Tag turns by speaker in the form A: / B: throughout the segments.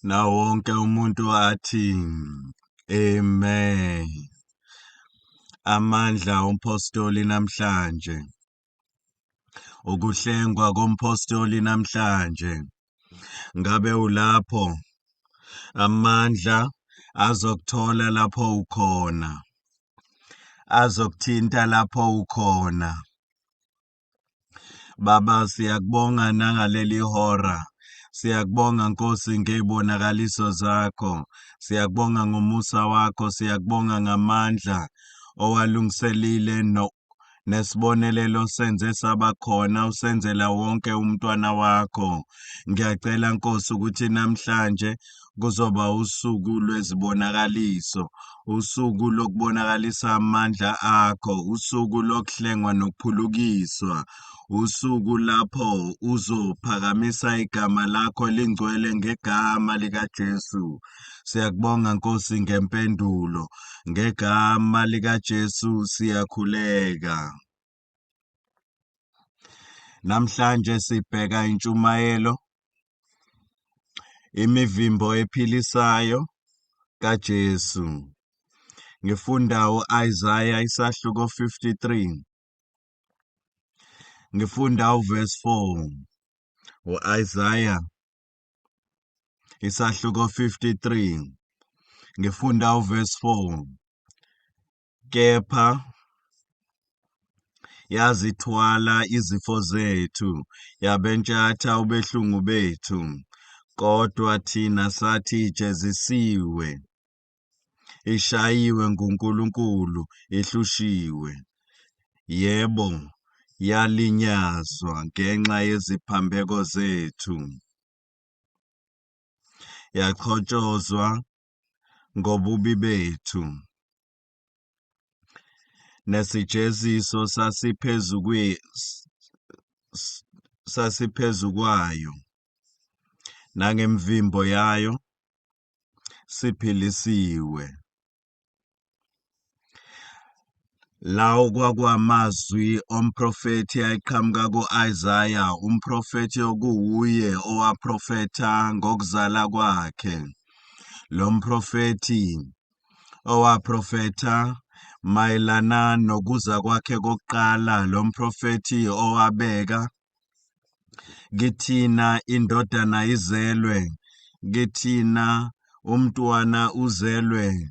A: Nawo wonke umuntu athi amen. Amandla ompostoli namhlanje, ukuhlengwa kompostoli namhlanje. Ngabe ulapho? Amandla azokuthola lapho ukhona, azokuthinta lapho ukhona. Baba, siyakubonga nangaleli hora. Siyakubonga Nkosi ngezibonakaliso zakho. Siyakubonga ngomusa wakho, siyakubonga ngamandla owalungiselile no nesibonelelo senze saba khona usenzela wonke umntwana wakho. Ngiyacela Nkosi ukuthi namhlanje kuzoba usuku lwezibonakaliso, usuku lokubonakalisa amandla akho, usuku lokuhlengwa nokuphulukiswa, usuku lapho uzophakamisa igama lakho lingcwele ngegama likaJesu. Siyakubonga Nkosi ngempendulo, ngegama likaJesu siyakhuleka. Namhlanje sibheka intshumayelo imivimbo ephilisayo kaJesu. Ngifunda u-Isaya isahluko 53. Ngifunda uverse 4. U-Isaya isahluko 53. Ngifunda uverse 4. Kepha yazithwala izifo zethu, yabentshatha ubuhlungu bethu, kodwa thina sathi ijezisiwe, ishayiwe nguNkulunkulu, ihlushiwe. Yebo, yalinyazwa ngenxa yeziphambeko zethu, yachotshozwa ngobubi bethu, nesijeziso sasiphezu kwayo, nangemvimbo yayo siphilisiwe. Lawo kwakuwamazwi omprofethi ayeqhamuka ku-Isaya, umprofethi okuwuye owaprofetha ngokuzala kwakhe. Lo mprofethi owaprofetha mayelana nokuza kwakhe kokuqala, lo mprofethi owabeka kithina indodana izelwe, kithina umntwana uzelwe,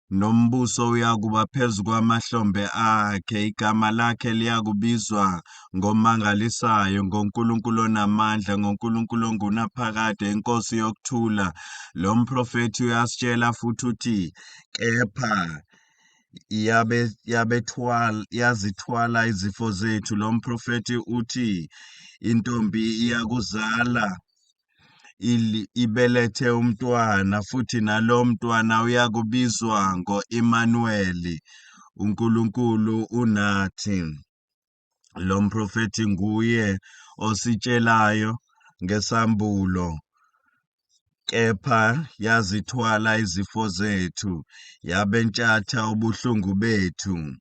A: nombuso uyakuba phezu kwamahlombe akhe, igama lakhe liyakubizwa ngomangalisayo, ngoNkulunkulu onamandla, ngoNkulunkulu ongunaphakade, inkosi yokuthula. Lo mprofethi uyasitshela futhi uthi kepha yazithwala izifo zethu. Lo mprofethi uthi intombi iyakuzala, ibelethe umntwana, futhi nalo mntwana uyakubizwa ngo-Emmanuel, uNkulunkulu unathi. Lo mprofethi nguye ositshelayo ngesambulo, kepha yazithwala izifo zethu, yabentshatha ubuhlungu bethu.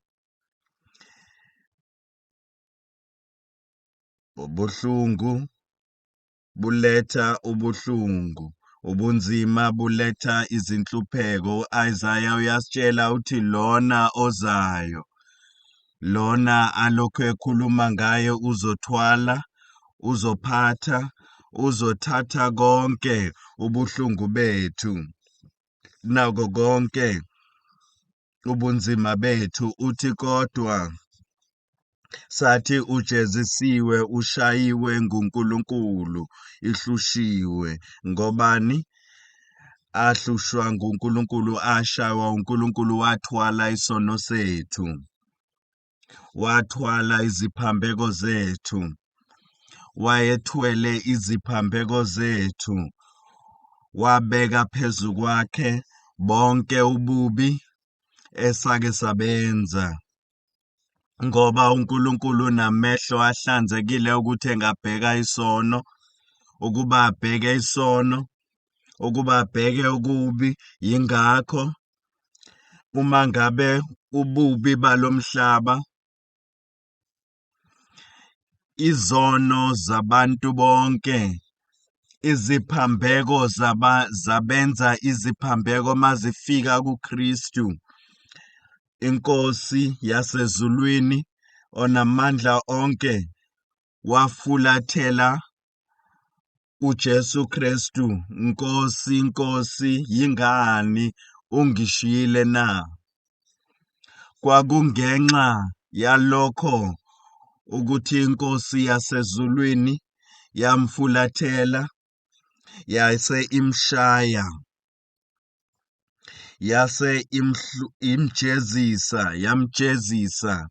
A: Ubuhlungu buletha ubuhlungu, ubunzima buletha izinhlupheko. U-Isaya uyasitshela uthi lona ozayo, lona alokhu ekhuluma ngaye, uzothwala, uzophatha, uzothatha konke ubuhlungu bethu nako konke ubunzima bethu. Uthi kodwa sathi ujezisiwe, ushayiwe nguNkulunkulu, ihlushiwe. Ngobani? Ahlushwa nguNkulunkulu, ashaywa uNkulunkulu, wathwala isono sethu, wathwala iziphambeko zethu, wayethwele iziphambeko zethu, wabeka phezu kwakhe bonke ububi esake sabenza. Ngoba uNkulunkulu unamehlo ahlanzekile ukuthi engabheka isono, ukuba abheke isono, ukuba abheke okubi. Yingakho uma ngabe ububi balomhlaba, izono zabantu bonke Iziphambeko zabenza iziphambeko mazifika kuKristu, iNkosi yasezulwini onamandla onke wafulathela uJesu Kristu. Nkosi, Nkosi, yingani ungishiyile na? Kwakungenxa yalokho ukuthi iNkosi yasezulwini yamfulathela, yase imshaya, yase imjezisa, yamjezisa.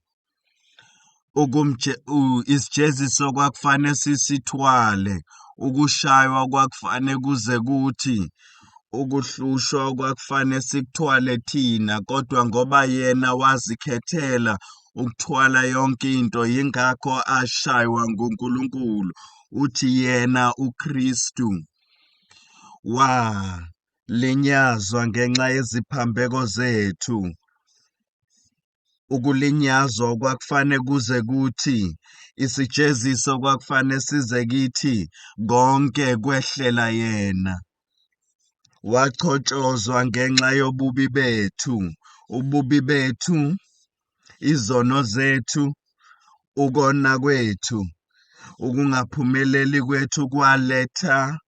A: Isijeziso kwakufanele sisithwale, ukushaywa kwakufanele kuze kuthi, ukuhlushwa kwakufanele sikuthwale thina, kodwa ngoba yena wazikhethela ukuthwala yonke into, yingakho ashaywa nguNkulunkulu. Uthi yena uKristu walinyazwa ngenxa yeziphambeko zethu. Ukulinyazwa kwakufanele kuze kuthi, isijeziso kwakufanele size kithi, konke kwehlela yena. Wachotshozwa ngenxa yobubi bethu, ububi bethu, izono zethu, ukona kwethu, ukungaphumeleli kwethu kwaletha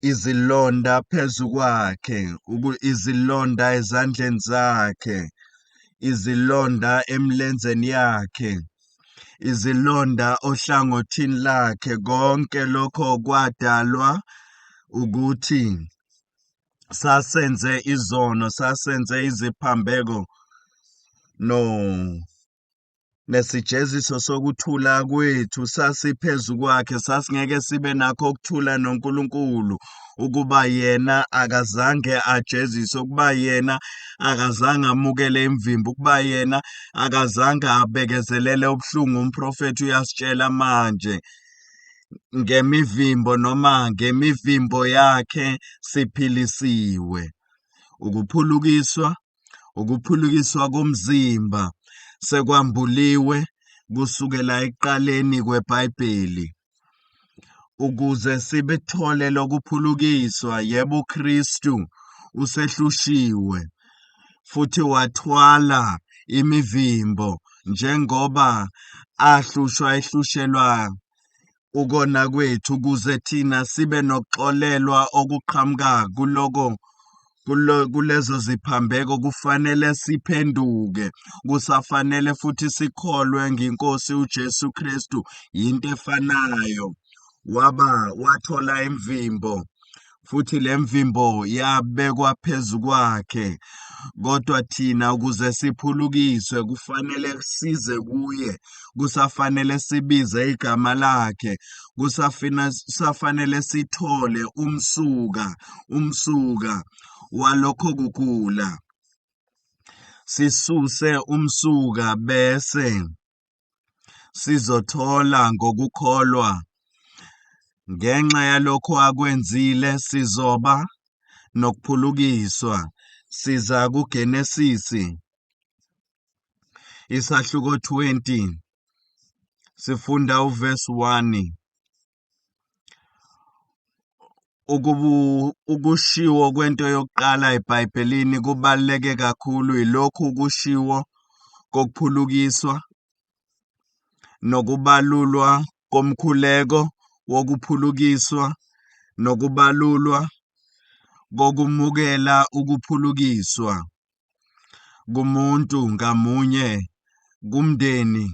A: izilonda phezu kwakhe, izilonda ezandleni zakhe, izilonda emlenzeni yakhe, izilonda ohlangothini lakhe. Konke lokho kwadalwa ukuthi sasenze izono, sasenze iziphambeko, nesijeziso sokuthula kwethu sasiphezu kwakhe. Sasingeke sibe nakho ukuthula noNkulunkulu ukuba yena akazange ajeziswe, ukuba yena akazange amukele imvimbi, ukuba yena akazange abekezelele ubuhlungu. Umprofethi uyasitshela manje ngemivimbo noma ngemivimbo yakhe siphilisiwe. Ukuphulukiswa, ukuphulukiswa komzimba sekwambuliwe kusukela ekuqaleni kweBhayibheli, ukuze sibethole lokuphulukiswa. Yebo, uKristu usehlushiwe futhi wathwala imivimbo njengoba ahlushwa ehlushelwa ukona kwethu, ukuze thina sibe nokuxolelwa okuqhamuka kuloko kulezo ziphambeko. Kufanele siphenduke, kusafanele futhi sikholwe ngeNkosi uJesu Kristu. Yinto efanayo, wathola imvimbo futhi lemvimbo yabekwa phezu kwakhe, kodwa thina ukuze siphulukiswe kufanele size kuye, kusafanele sibize igama lakhe, kusafanele sithole umsuka walokho kugula, sisuse umsuka bese sizothola ngokukholwa. Ngenxa yalokho akwenzile sizoba nokuphulukiswa. Siza kuGenesisi isahluko 20, sifunda uverse 1. Ukushiwo kwento yokuqala eBhayibhelini kubaluleke kakhulu. Yilokhu kushiwo kokuphulukiswa nokubalulwa komkhuleko wokuphulukiswa nokubalulwa kokumukela ukuphulukiswa kumuntu ngamunye, kumndeni,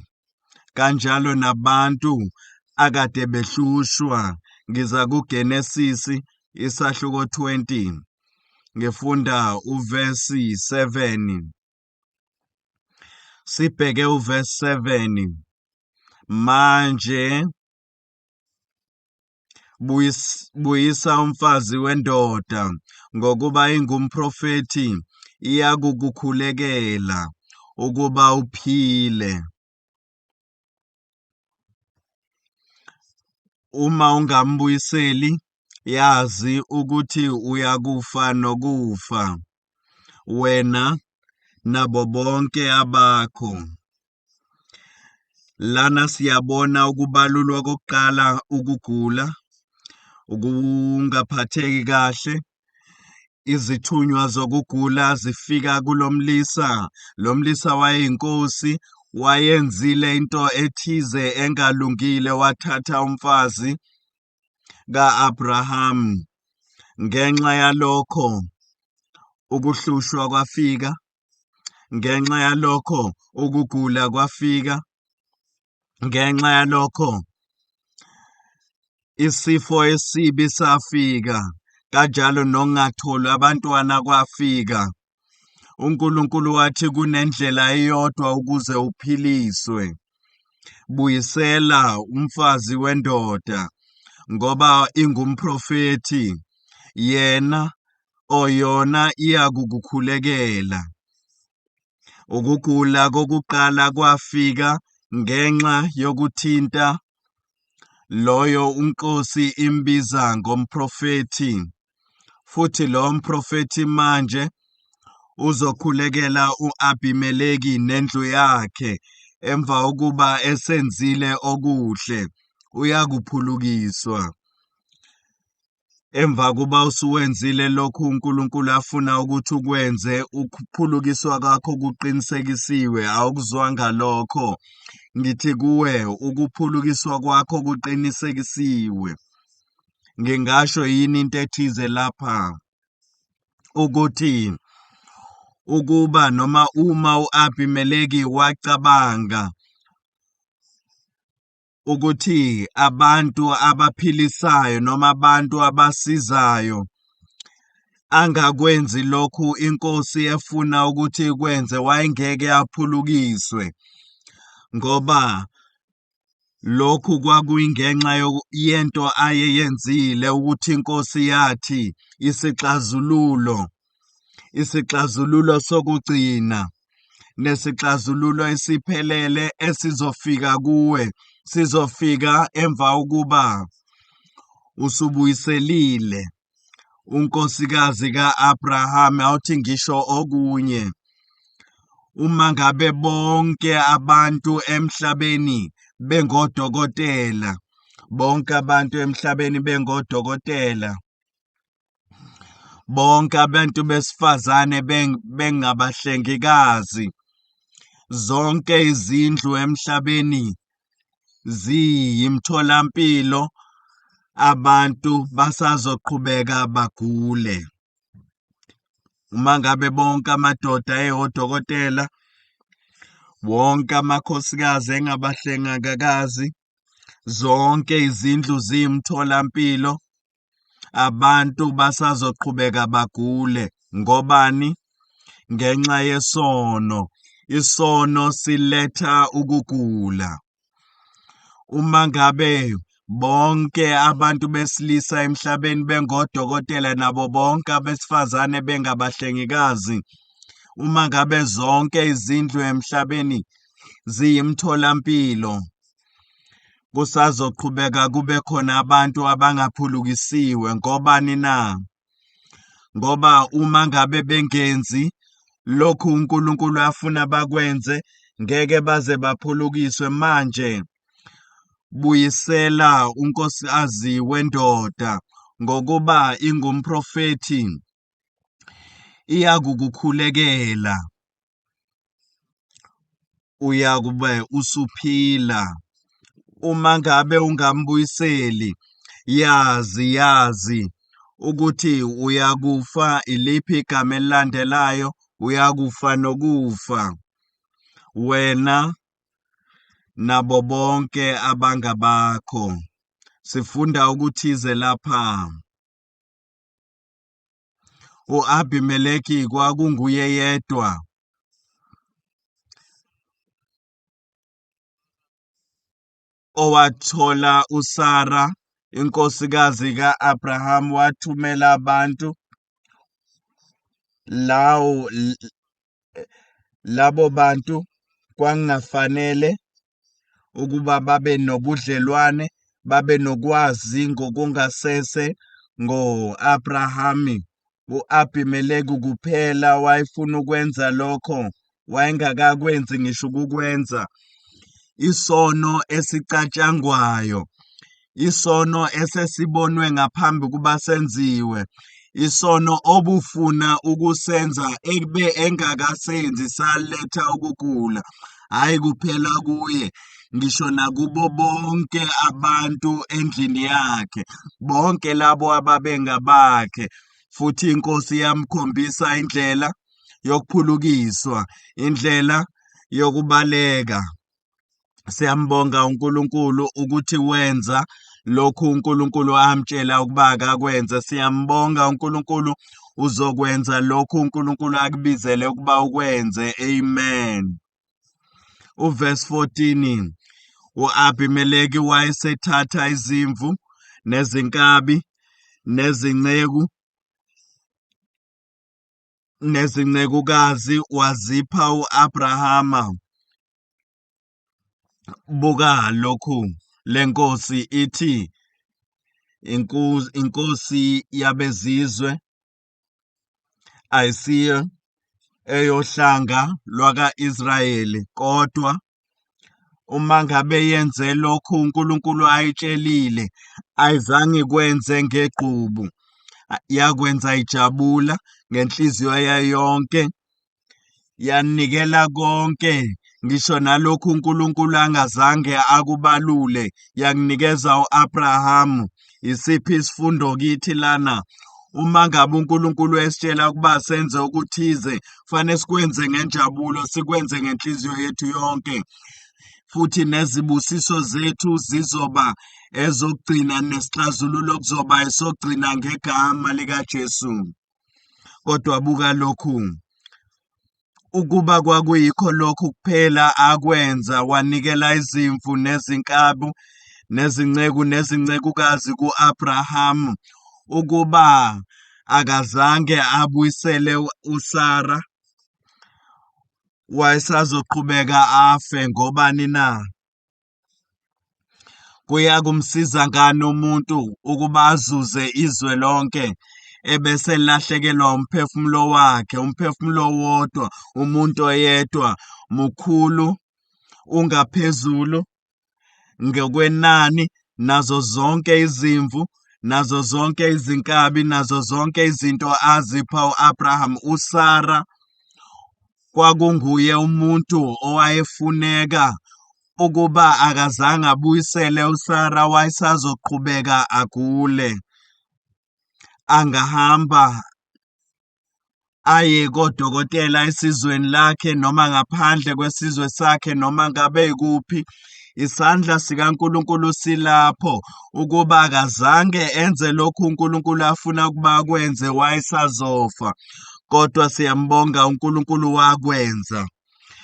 A: kanjalo nabantu akade behlushwa. Ngiza kuGenesisi isahluko 20, ngifunda uverse 7. Sibheke uverse 7. Manje buyisa umfazi wendoda, ngokuba ingumprofethi, iyakukukhulekela ukuba uphile. Uma ungambuyiseli, yazi ukuthi uyakufa nokufa, wena nabo bonke abakho. Lana siyabona ukubalulwa kokuqala ukugula, Ukungaphatheki kahle, izithunywa zokugula zifika kulomlisa. Lo mlisa wayeyinkosi, wayenzile into ethize engalungile, wathatha umfazi ka-Abraham. Ngenxa yalokho ukuhlushwa kwafika, ngenxa yalokho ukugula kwafika, ngenxa yalokho isifo esibi safika, kanjalo nokungatholi abantwana kwafika. UNkulunkulu wathi kunendlela eyodwa ukuze uphiliswe. Buyisela umfazi wendoda ngoba ingumprofethi, yena oyona iyakukukhulekela. Ukugula kokuqala kwafika ngenxa yokuthinta loyo inkosi imbiza ngomprofethi, futhi lo mprofethi manje uzokhulekela u-Abimeleki nendlu yakhe. Emva kokuba esenzile okuhle, uyakuphulukiswa. Emva kuba usuwenzile lokhu uNkulunkulu afuna ukuthi ukwenze, ukuphulukiswa kwakho kuqinisekisiwe. Awukuzwanga lokho? Ngithi kuwe, ukuphulukiswa kwakho kuqinisekisiwe. Ngingasho yini into ethize lapha ukuthi ukuba noma uma u-Abimeleki wacabanga ukuthi abantu abaphilisayo noma abantu abasizayo angakwenzi lokhu inkosi efuna ukuthi ikwenze, wayengeke aphulukiswe, ngoba lokhu kwakuyingenxa yento ayeyenzile, ukuthi inkosi yathi isixazululo sokugcina nesixazululo esiphelele esizofika kuwe sizofika emva ukuba usubuyiselile unkosikazi ka-Abraham. Awuthi ngisho okunye, uma ngabe bonke abantu emhlabeni bengodokotela, bonke abantu emhlabeni bengodokotela, bonke abantu besifazane bengabahlengikazi, zonke izindlu emhlabeni ziyimtholampilo, abantu basazoqhubeka bagule. Uma ngabe bonke amadoda eyodokotela, wonke amakhosikazi engabahlengikazi, zonke izindlu ziyimtholampilo, abantu basazoqhubeka bagule. Ngobani? Ngenxa yesono. Isono siletha ukugula. Uma ngabe bonke abantu besilisa emhlabeni bengodokotela nabo bonke abesifazane bengabahlengikazi, uma ngabe zonke izindlu emhlabeni ziyimtholampilo, kusazoqhubeka kube khona abantu abangaphulukisiwe. Ngobani na? Ngoba uma ngabe bengenzi lokhu uNkulunkulu afuna bakwenze, ngeke baze baphulukiswe. Manje buyisela unkosikazi wendoda ngokuba ingumprofethi, iyakukukhulekela, uyakube usuphila. Uma ngabe ungambuyiseli, yazi ukuthi uyakufa. Iliphi igama elilandelayo? Uyakufa nokufa, wena nabo bonke abangabakho. Sifunda ukuthize lapha. U-Abimeleki kwakunguye yedwa owathola uSara, inkosikazi ka-Abraham, wathumela abantu lawo labo bantu kwakungafanele ukuba babe nobudlelwane, babe nokwazi ngokungasese ngo-Abraham. U-Abimeleki kuphela wayefuna ukwenza lokho, wayengakakwenzi ngisho ukukwenza. Isono esicatshangwayo. Isono esesibonwe ngaphambi kuba senziwe, isono obufuna ukusenza ekube engakasenzi saletha ukugula, hhayi kuphela kuye, ngisho nakubo bonke abantu endlini yakhe, bonke labo ababengabakhe. Futhi iNkosi yamkhombisa indlela yokuphulukiswa, indlela yokubaleka. Siyambonga uNkulunkulu ukuthi wenza lokhu uNkulunkulu amtshela ukuba akakwenze. Siyambonga uNkulunkulu uzokwenza lokhu uNkulunkulu akubizele ukuba ukwenze. Amen. Uverse 14 U-Abimeleki wayesethatha izimvu nezinkabi nezinceku nezincekukazi wazipha u-Abrahama. Buka lokhu lenkosi ithi inkosi yabezizwe ayisiyo eyohlanga lwaka-Israyeli kodwa uma ngabe yenze lokhu uNkulunkulu ayitshelile ayizange ikwenze ngegqubu yakwenza ijabula ngenhliziyo yayo yonke yanikela konke ngisho nalokhu uNkulunkulu angazange akubalule yakunikeza uAbrahamu. Isiphi isifundo kithi lana? Uma ngabe uNkulunkulu esitshela ukuba senze okuthize, kufanele sikwenze ngenjabulo, sikwenze ngenhliziyo yethu yonke. Futhi nezibusiso zethu zizoba ezokugcina nesixazululo kuzoba esokugcina ngegama likaJesu. Kodwa buka lokhu, ukuba kwakuyikho lokhu kuphela akwenza, wanikela izimvu nezinkabi nezinceku nezincekukazi ku-Abrahamu, ukuba akazange abuyisele uSara, wayesazoqhubeka afe ngobani na? Kuyakumsiza ngani umuntu ukuba azuze izwe lonke ebese elahlekelwa umphefumulo wakhe, umphefumulo owodwa, umuntu oyedwa mukhulu ungaphezulu ngokwenani nazo zonke izimvu nazo zonke izinkabi nazo zonke izinto azipha u-Abraham. USara kwakunguye umuntu owayefuneka ukuba akazange abuyisele uSara wayesazoqhubeka agule. Angahamba aye kodokotela esizweni lakhe noma ngaphandle kwesizwe sakhe noma ngabe ikuphi isandla sikaNkulunkulu silapho ukuba akazange enze lokhu uNkulunkulu afuna ukuba akwenze wayesazofa kodwa siyambonga uNkulunkulu wakwenza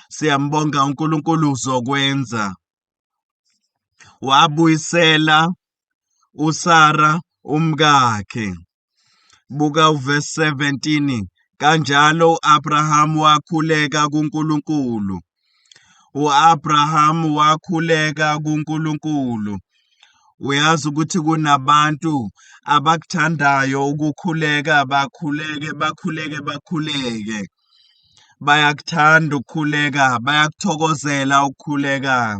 A: siyambonga uNkulunkulu uzokwenza wabuyisela uSara umkakhe buka uverse 17 kanjalo uAbraham wakhuleka kuNkulunkulu uAbraham wakhuleka kuNkulunkulu uyazi ukuthi kunabantu abakuthandayo ukukhuleka bakhuleke bakhuleke bakhuleke bayakuthanda ukukhuleka bayakuthokozela ukukhuleka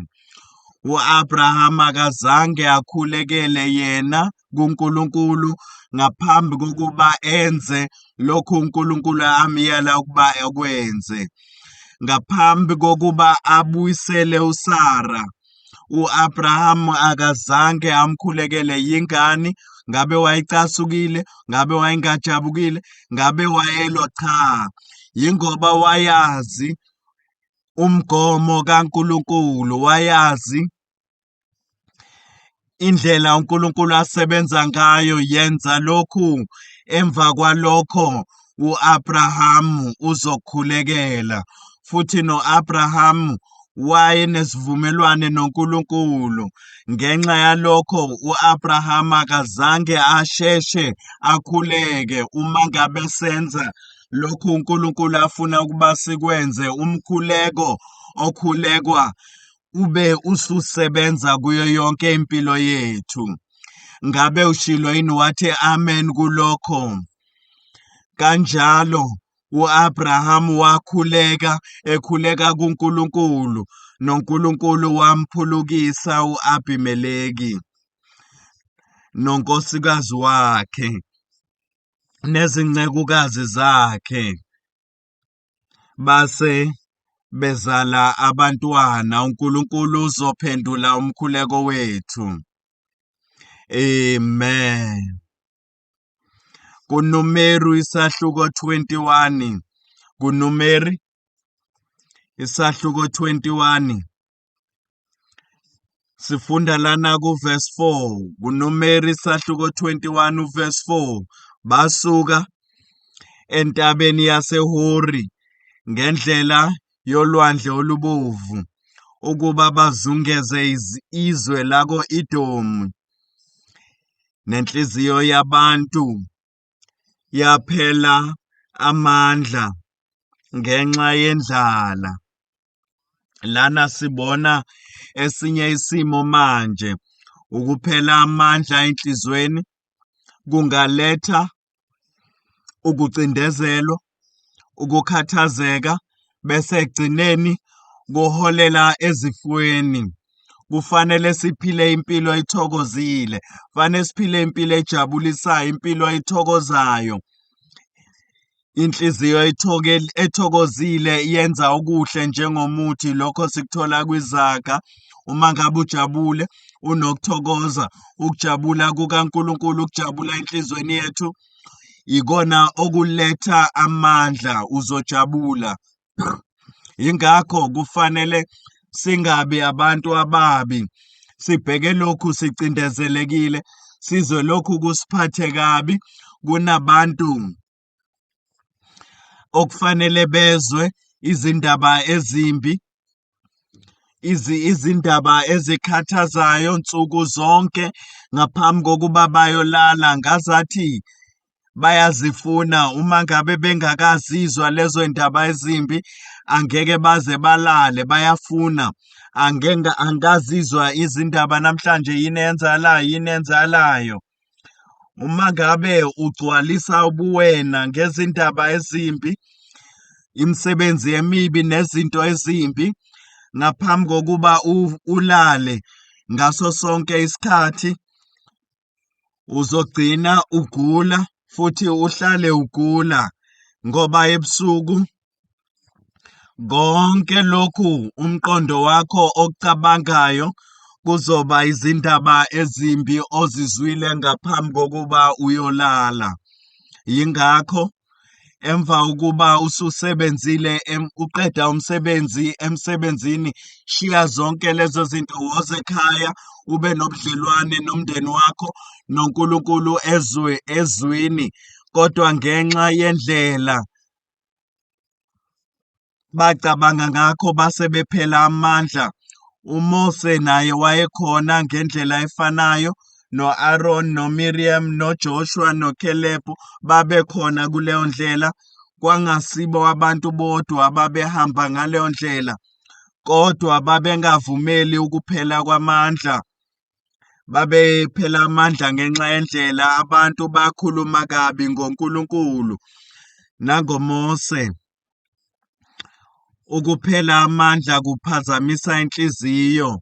A: U-Abrahama akazange akhulekele yena kuNkulunkulu ngaphambi kokuba enze lokhu uNkulunkulu amyala ukuba akwenze. Ngaphambi kokuba abuyisele uSara, u-Abrahamu akazange amkhulekele. Yingani? Ngabe wayecasukile? Ngabe wayengajabukile? Ngabe wayelwa? Cha. Yingoba wayazi umgomo kaNkulunkulu, wayazi indlela uNkulunkulu asebenza ngayo. Yenza lokhu, emva kwalokho uAbrahamu uzokhulekela. Futhi noAbrahamu wayenesivumelwane noNkulunkulu. Ngenxa yalokho uAbrahamu akazange asheshe akhuleke uma ngabe senza lokhu uNkulunkulu afuna ukuba sikwenze umkhuleko okhulekwa ube ususebenza kuyo yonke impilo yethu. Ngabe ushilo yini wathi amen kulokho? Kanjalo uAbrahamu wakhuleka ekhuleka kuNkulunkulu noNkulunkulu wamphulukisa uAbimeleki. nonkosikazi wakhe nezincekukazi zakhe base bezala abantwana. UNkulunkulu uzophendula umkhuleko wethu. Amen. KuNumeru isahluko 21, kuNumeri isahluko 21, sifunda lana kuverse 4. KuNumeri isahluko 21 uverse 4, basuka entabeni yaseHori ngendlela yolwandle olubovu ukuba bazungeze izwe lako-Edomi, nenhliziyo yabantu yaphela amandla ngenxa yendlala. Lana sibona esinye isimo manje, ukuphela amandla enhlizweni kungaletha ukucindezelwa, ukukhathazeka, bese ekugcineni kuholela ezifweni. Kufanele siphile impilo ethokozile, kufanele siphile impilo ejabulisayo, impilo ethokozayo. Inhliziyo ethokozile yenza okuhle njengomuthi, lokho sikuthola kwiZaga. Uma ngabe ujabule unokuthokoza, ukujabula kukaNkulunkulu, ukujabula enhliziyweni yethu ikona okuletha amandla, uzojabula. Yingakho kufanele singabi abantu ababi, sibheke lokhu sicindezelekile, sizwe lokhu kusiphathe kabi. Kunabantu okufanele bezwe izindaba ezimbi, izindaba ezikhathazayo nsuku zonke ngaphambi kokuba bayolala, ngazathi bayazifuna. Uma ngabe bengakazizwa lezo ndaba ezimbi angeke baze balale, bayafuna. Angeke angazizwa izindaba namhlanje, yini eyenzakalayo, yini eyenzakalayo. Uma ngabe ugcwalisa ubuwena ngezindaba ezimbi, imisebenzi emibi nezinto ezimbi ngaphambi kokuba ulale ngaso sonke isikhathi, uzogcina ugula futhi uhlale ugula, ngoba ebusuku konke lokhu umqondo wakho okucabangayo kuzoba izindaba ezimbi ozizwile ngaphambi kokuba uyolala. Yingakho emva ukuba ususebenzile uqeda umsebenzi emsebenzini, shiya zonke lezo zinto, woze ekhaya ube nobudlelwane nomndeni wakho noNkulunkulu ezwe ezwini. Kodwa ngenxa yendlela bacabanga ngakho base bephela amandla. UMose naye wayekhona ngendlela efanayo, no-Aaron noMiriam noJoshua noCaleb babekhona kuleyo ndlela. Kwangasibo abantu bodwa ababehamba ngaleyo ndlela, kodwa babengavumeli ukuphela kwamandla. Babephela amandla ngenxa yendlela abantu bakhuluma kabi ngoNkulunkulu nangoMose. Ukuphela amandla kuphazamisa inhliziyo.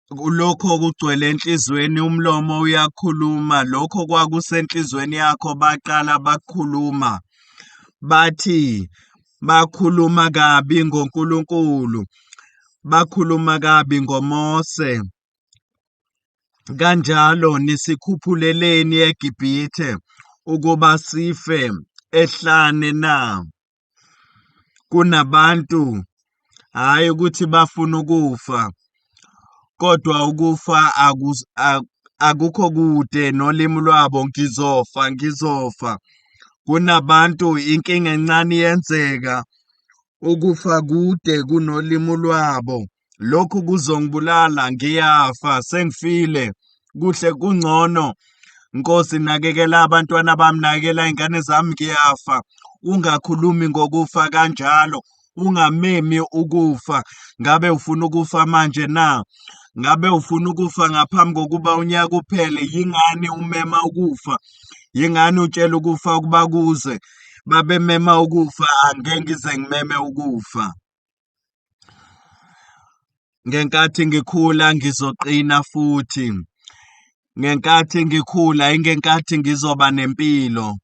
A: Kulokho okugcwele enhliziyweni umlomo uyakhuluma, lokho kwakusenhliziyweni yakho baqala bakhuluma. Bathi bakhuluma kabi ngoNkulunkulu, bakhuluma kabi ngoMose. Kanjalo nisikhuphuleleni eGibhithe ukuba sife ehlane na? Kunabantu hhayi ukuthi bafuna ukufa, kodwa ukufa akukho kude nolimi lwabo, ngizofa, ngizofa. Kunabantu inkinga encane iyenzeka, ukufa kude kunolimi lwabo. Lokhu kuzongibulala, ngiyafa, sengifile, kuhle kungcono. Nkosi, nakekela abantwana bami, nakekela iy'ngane zami, ngiyafa. Ungakhulumi ngokufa kanjalo, ungamemi ukufa. Ngabe ufuna ukufa manje na? Ngabe ufuna ukufa ngaphambi kokuba unyaka uphele? Yingani umema ukufa? Yingani utshela ukufa ukuba kuze? Babemema ukufa, angeke ngize ngimeme ukufa. Ngenkathi ngikhula ngizoqina futhi. Ngenkathi ngikhula ingenkathi ngizoba nempilo.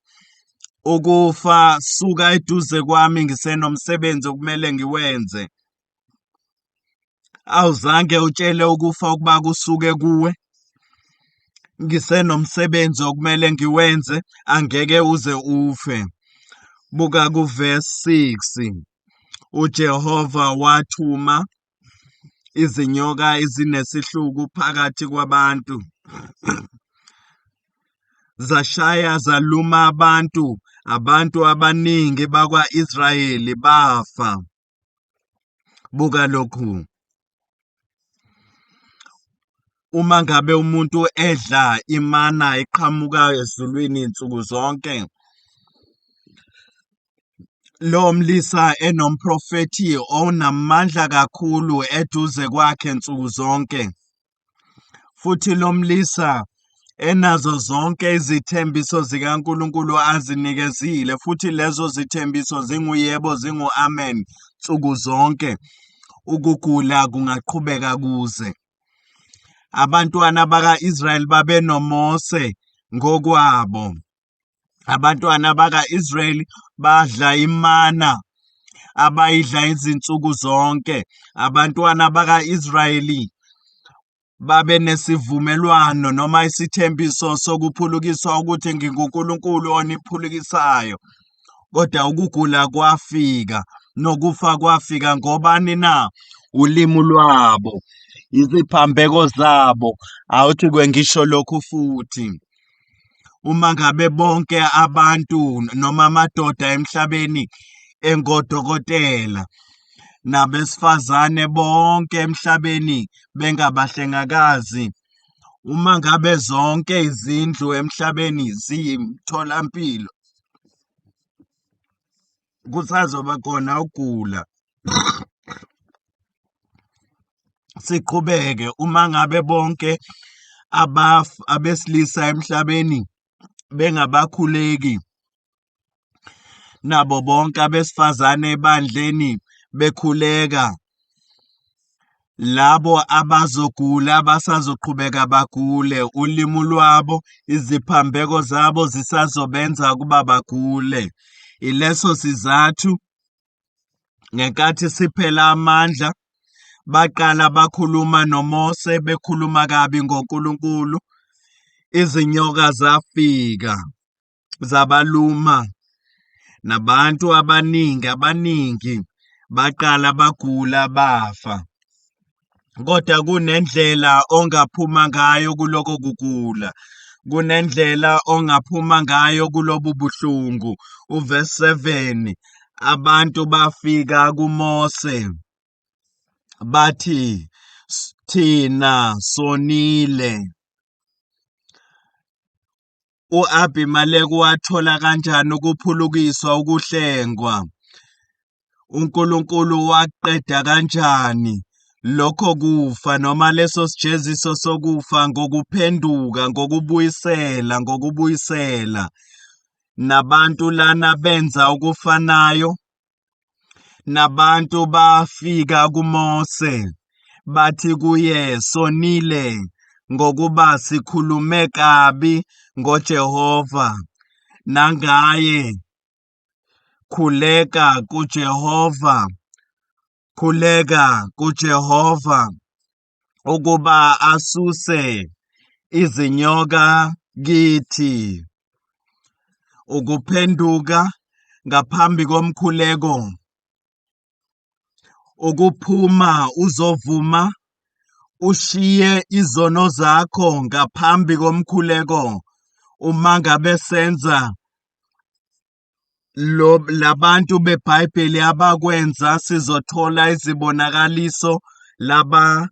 A: Ukufa suka eduze kwami ngisenomsebenzi okumele ngiwenze. Awuzange utshele ukufa ukuba kusuke kuwe. Ngisenomsebenzi okumele ngiwenze, angeke uze ufe. Buka kuverse 6. UJehova wathuma izinyoka ezinesihluku phakathi kwabantu. Zashaya zaluma abantu, abantu abaningi bakwa-Israyeli bafa. Buka lokhu. Uma ngabe umuntu edla imana eqhamuka ezulwini nsuku zonke, lo mlisa enomprofethi onamandla kakhulu eduze kwakhe nsuku zonke, futhi lo mlisa enazo zonke izithembiso zikaNkulunkulu azinikezile, futhi lezo zithembiso zinguyebo zingu-amen nsuku zonke, ukugula kungaqhubeka kuze. Abantwana baka-Israyeli babenoMose ngokwabo. Abantwana baka-Israyeli badla imana abayidla izinsuku zonke. Abantwana baka-Israyeli babe nesivumelwano noma isithembiso sokuphulukiswa ukuthi nginguNkulunkulu oniphulukisayo. Kodwa ukugula kwafika nokufa kwafika ngobani na? Ulimi lwabo, iziphambeko zabo. Awuthi kwengisho lokhu futhi. Uma ngabe bonke abantu noma amadoda emhlabeni engodokotela nabesifazane bonke emhlabeni bengabahlengakazi, uma ngabe zonke izindlu emhlabeni ziyimtholampilo, kusazoba khona ukugula. Siqhubeke, uma ngabe bonke abesilisa emhlabeni bengabakhuleki, nabo bonke abesifazane ebandleni bekhuleka, labo abazogula basazoqhubeka bagule, ulimi lwabo, iziphambeko zabo zisazobenza ukuba bagule. Ileso sizathu ngenkathi siphela amandla baqala bakhuluma noMose bekhuluma kabi ngoNkulunkulu, izinyoka zafika zabaluma, nabantu abaningi abaningi baqala bagula bafa. Kodwa kunendlela ongaphuma ngayo kuloko kugula, kunendlela ongaphuma ngayo kulobu buhlungu. Uverse 7, abantu bafika kuMose bathi, thina sonile. U-Abimeleki wathola kanjani ukuphulukiswa, ukuhlengwa? uNkulunkulu waqeda kanjani lokho kufa noma leso sijeziso sokufa? Ngokuphenduka, ngokubuyisela, ngokubuyisela. Nabantu lana benza okufanayo. Nabantu bafika kuMose bathi kuye, sonile ngokuba sikhulume kabi ngoJehova nangaye. Khuleka kuJehova, khuleka kuJehova ukuba asuse izinyoka kithi. Ukuphenduka ngaphambi komkhuleko, ukuphuma uzovuma ushiye izono zakho ngaphambi komkhuleko. Uma ngabe senza lo labantu beBhayibheli abakwenza, sizothola izibonakaliso laba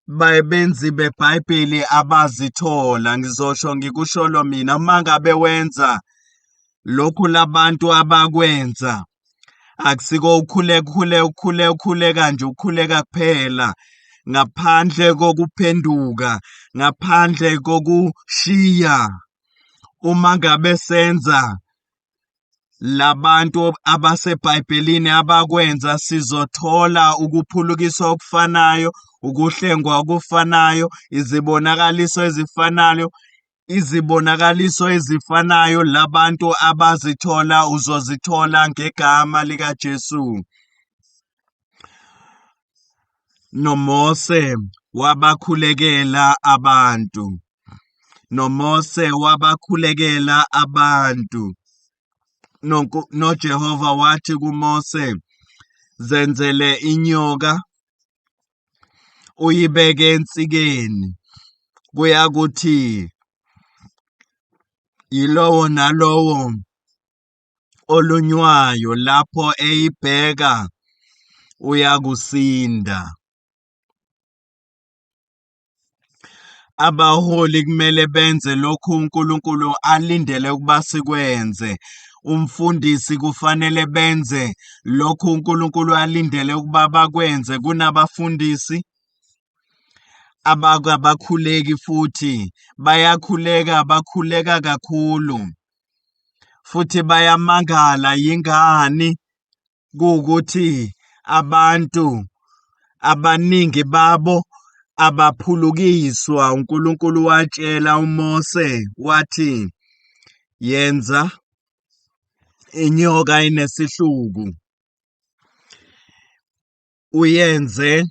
A: babenzi beBhayibheli abazithola. Ngizosho ngikusholo mina, uma ngabe wenza lokhu labantu abakwenza, akusiko ukhuleka ukhuleka ukhuleka ukhuleka nje, ukhuleka kuphela ngaphandle kokuphenduka, ngaphandle kokushiya. Uma ngabe senza labantu abaseBhayibhelini abakwenza, sizothola ukuphulukiswa okufanayo, Ukuhlengwa okufanayo, izibonakaliso ezifanayo, izibonakaliso ezifanayo labantu abazithola uzozithola ngegama likaJesu. NoMose wabakhulekela abantu. NoMose wabakhulekela abantu. NoJehova wathi kuMose, Zenzele inyoka, uyibeke ensikeni, kuyakuthi yilowo nalowo olunywayo, lapho eyibheka, uyakusinda. Abaholi kumele benze lokhu uNkulunkulu alindele ukuba sikwenze. Umfundisi kufanele benze lokhu uNkulunkulu alindele ukuba bakwenze. Kunabafundisi abakabakhuleki futhi bayakhuleka, bakhuleka kakhulu futhi bayamangala yingani kuwukuthi abantu abaningi babo abaphulukiswa. UNkulunkulu watshela uMose wathi, yenza inyoka enesihluku, uyenze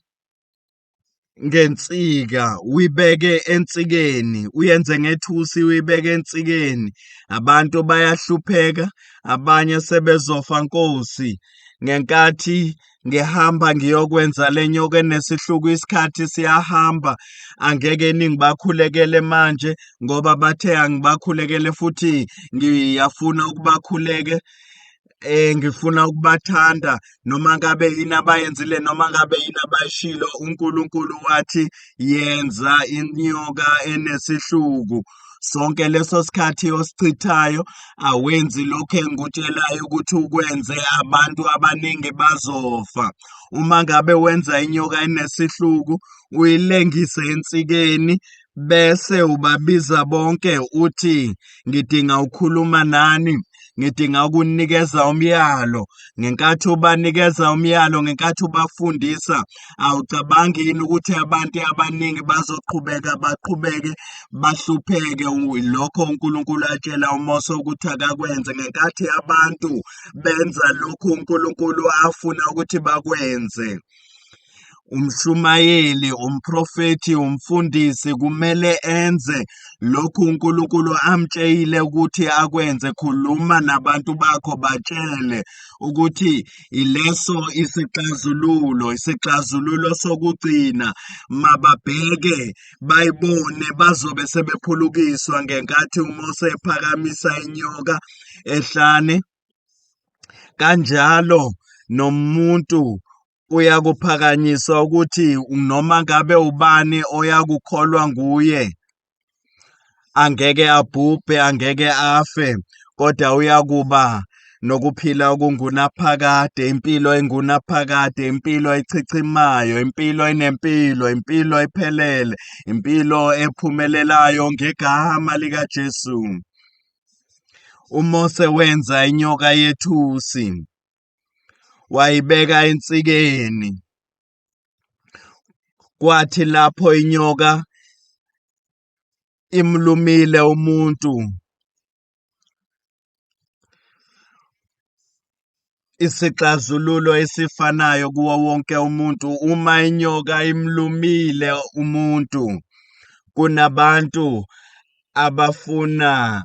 A: ngensika, uyibeke ensikeni, uyenze ngethusi, uyibeke ensikeni. Abantu bayahlupheka, abanye sebezofa Nkosi. Ngenkathi ngihamba ngiyokwenza le nyoka enesihluku, isikhathi siyahamba, angeke ningibakhulekele manje ngoba bathe angibakhulekele futhi ngiyafuna ukubakhuleke. Ngifuna ukubathanda noma ngabe yini abayenzile noma ngabe yini abayishilo. UNkulunkulu wathi yenza inyoka enesihluku. Sonke leso sikhathi osichithayo awenzi lokho engikutshelayo ukuthi ukwenze, abantu abaningi bazofa. Uma ngabe wenza inyoka enesihluku, uyilengise ensikeni, bese ubabiza bonke uthi ngidinga ukukhuluma nani, ngidinga ukunikeza umyalo. Ngenkathi ubanikeza umyalo, ngenkathi ubafundisa, awucabangi yini ukuthi abantu abaningi bazoqhubeka baqhubeke bahlupheke? Lokho uNkulunkulu atshela uMose ukuthi akakwenze ngenkathi abantu benza lokhu uNkulunkulu afuna ukuthi bakwenze. Umshumayeli, umprofethi, umfundisi kumele enze lokhu uNkulunkulu amtshelile ukuthi akwenze. Khuluma nabantu bakho, batshele ukuthi ileso isixazululo, isixazululo sokugcina. Mababheke bayibone, bazobe sebephulukiswa. Ngenkathi uMose ephakamisa inyoka ehlane, kanjalo nomuntu uyakuphakanyiswa ukuthi noma ngabe ubani oyakukholwa nguye angeke abhubhe, angeke afe, kodwa uyakuba nokuphila okungunaphakade, impilo engunaphakade, impilo echichimayo, impilo enempilo, impilo ephelele, impilo ephumelelayo ngegama likaJesu. UMose wenza inyoka yethusi, wayibeka ensikeni. Kwathi lapho inyoka imlumile umuntu, isixazululo esifanayo kuwo wonke umuntu. Uma inyoka imlumile umuntu, kunabantu abafuna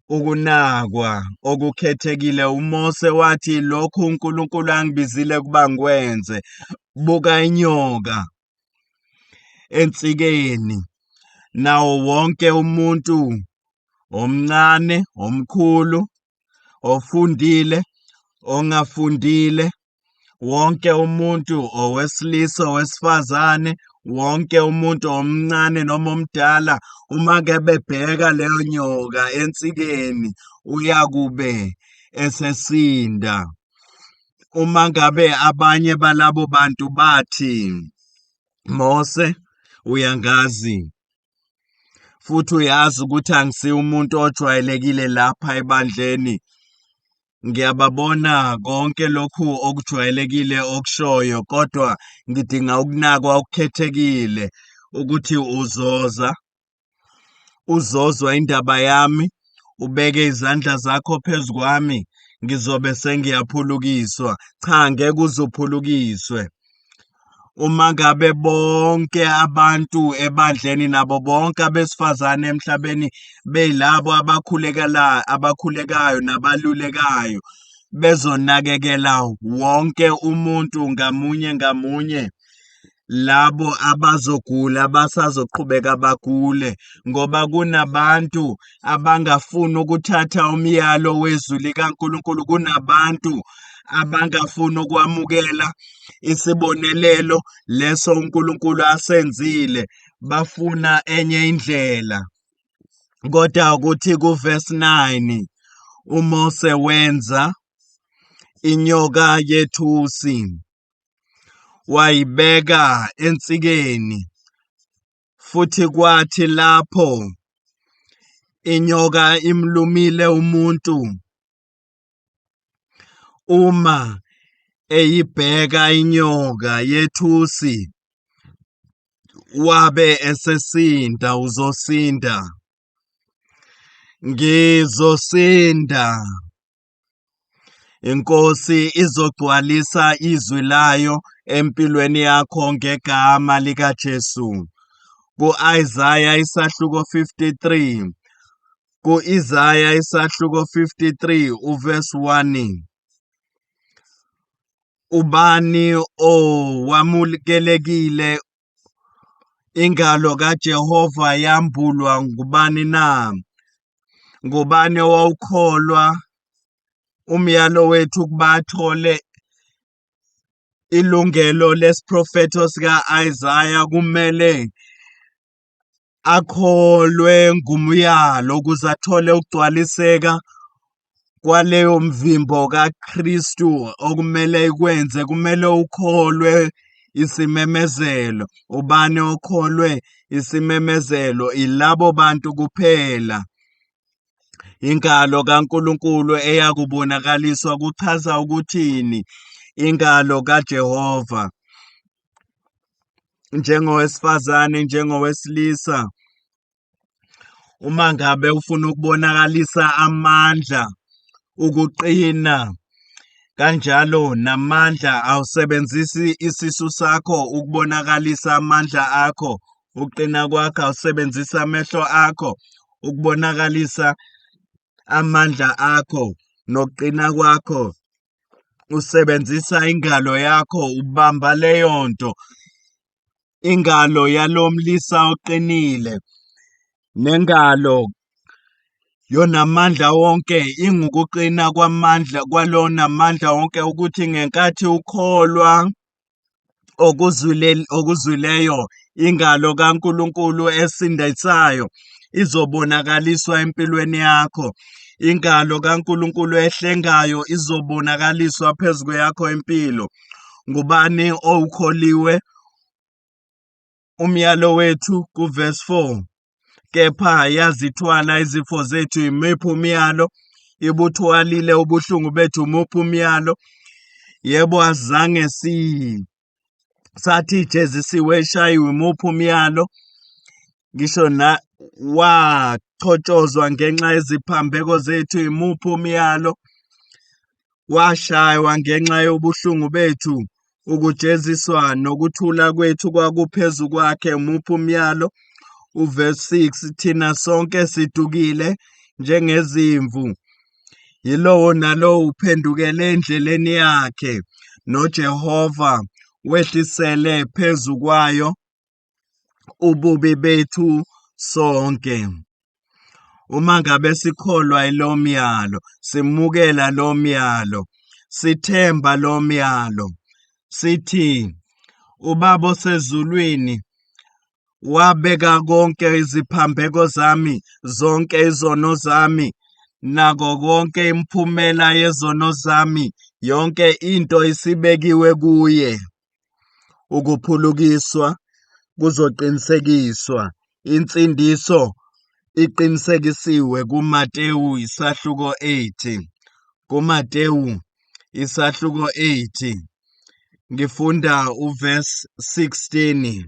A: ukunakwa okukhethekile. UMose wathi, lokhu uNkulunkulu angibizile ukuba ngikwenze. Buka inyoka ensikeni, nawo wonke umuntu, omncane, omkhulu, ofundile, ongafundile, wonke umuntu, owesilisa, owesifazane, wonke umuntu omncane noma omdala, uma ke bebheka leyo nyoka ensikeni, uyakube esesinda. Uma ngabe abanye balabo bantu bathi, Mose, uyangazi futhi uyazi ukuthi angisiye umuntu ojwayelekile lapha ebandleni. Ngiyababona konke lokhu okujwayelekile okushoyo, kodwa ngidinga ukunakwa okukhethekile ukuthi uzoza uzozwa indaba yami, ubeke izandla zakho phezu kwami, ngizobe sengiyaphulukiswa. Cha, ngeke uze uphulukiswe. Uma ngabe bonke abantu ebandleni nabo bonke abesifazane emhlabeni beyilabo abakhulekela abakhulekayo nabalulekayo bezonakekela wonke umuntu ngamunye ngamunye labo abazogula basazoqhubeka bagule ngoba kunabantu abangafuni ukuthatha umyalo wezwi likaNkulunkulu kunabantu abangafuni ukwamukela isibonelelo leso uNkulunkulu asenzile bafuna enye indlela kodwa ukuthi kuverse 9 uMose wenza inyoka yethusi wayibeka ensikeni futhi kwathi lapho inyoka imlumile umuntu uma eyibheka inyoka yethusi wabe esesinda uzosinda ngizosinda Inkosi izogcwalisa izwi layo empilweni yakho ngegama likaJesu. Ku-Isaya isahluko 53 ku-Isaya isahluko 53 uverse 1 Ubani owamukelekile ingalo kaJehova yambulwa ngubani na? Ngubani owawukholwa umyalo wethu ukuba athole ilungelo lesiprofetho sika-Isaya kumele akholwe ngumyalo ukuze athole ukugcwaliseka kwaleyo mvimbo kaKristu okumele ikwenze kumele ukholwe isimemezelo ubani okholwe isimemezelo ilabo bantu kuphela ingalo kaNkulunkulu eyakubonakaliswa kuchaza ukuthini ingalo kaJehova njengowesifazane njengowesilisa uma ngabe ufuna ukubonakalisa amandla ukuqina kanjalo namandla awusebenzisi isisu sakho ukubonakalisa amandla akho ukuqina kwakho awusebenzisi amehlo akho ukubonakalisa amandla akho nokuqina kwakho usebenzisa ingalo yakho ubamba leyo nto ingalo yalomlisa oqinile nengalo yonamandla wonke ingukuqina kwamandla kwalona mandla wonke ukuthi ngenkathi ukholwa okuzwile okuzwileyo ingalo kaNkuluNkulu esindisayo izobonakaliswa empilweni yakho ingalo kaNkuluNkulu ehlengayo izobonakaliswa phezu kweyakho impilo ngubani owukholiwe umyalo wethu kuverse 4 kepha yazithwala izifo zethu imiphi umyalo ibuthwalile ubuhlungu bethu umuphi umyalo yebo azange si sathi ijezisiwe ishayiwe imuphi umyalo ngisho na wachotshozwa ngenxa yeziphambeko zethu imuphi umyalo washaywa ngenxa yobuhlungu bethu ukujeziswa nokuthula kwethu kwakuphezu kwakhe umuphi umyalo uverse 6 thina sonke sidukile njengezimvu yilowo nalowo uphendukele endleleni yakhe noJehova wehlisele phezu kwayo ububi bethu sonke uma ngabe sikholwa ilo myalo simukela lo myalo sithemba lo myalo sithi ubaba osezulwini wabeka konke iziphambeko zami zonke izono zami nako konke imiphumela yezono zami yonke into isibekiwe kuye ukuphulukiswa kuzoqinisekiswa insindiso iqinisekisiwe kuMatewu isahluko 8. KuMatewu isahluko 8 ngifunda uverse 16.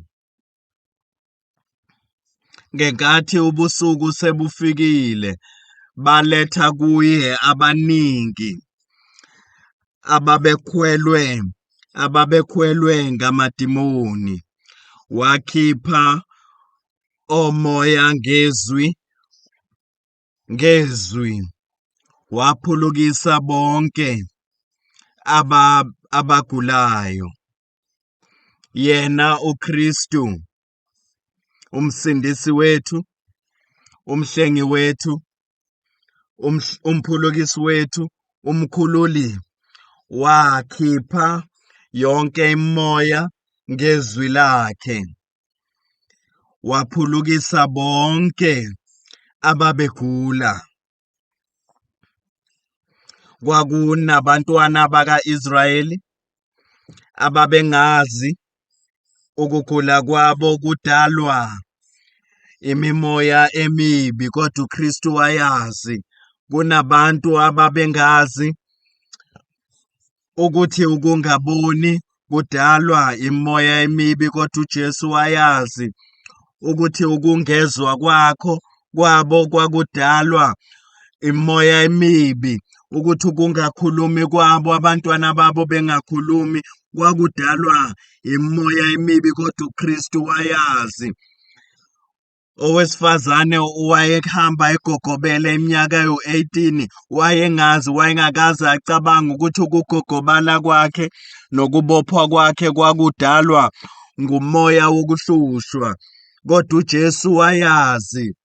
A: Ngenkathi ubusuku sebufikile, baletha kuye abaningi ababekhwelwe ngamadimoni. Wakhipha omoya ngezwi, waphulukisa bonke abagulayo. Yena uKristu, umsindisi wethu, umhlengi wethu, umphulukisi wethu, umkhululi, wakhipha yonke imimoya ngezwi lakhe, waphulukisa bonke ababegula. Kwakunabantwana baka-Israyeli ababengazi ukugula kwabo kudalwa imimoya emibi, kodwa uKristu wayazi. Kunabantu ababengazi ukuthi ukungaboni kudalwa imimoya emibi, kodwa uJesu wayazi ukuthi ukungezwa kwakho kwabo kwakudalwa imimoya emibi, ukuthi ukungakhulumi kwabo, abantwana babo bengakhulumi, kwakudalwa imimoya emibi, kodwa uKristu wayazi. Owesifazane owayehamba egogobele iminyaka ewu-18 wayengazi, wayengakaze acabange ukuthi ukugogobala kwakhe nokubophwa kwakhe kwakudalwa ngumoya wokuhlushwa, kodwa uJesu wayazi.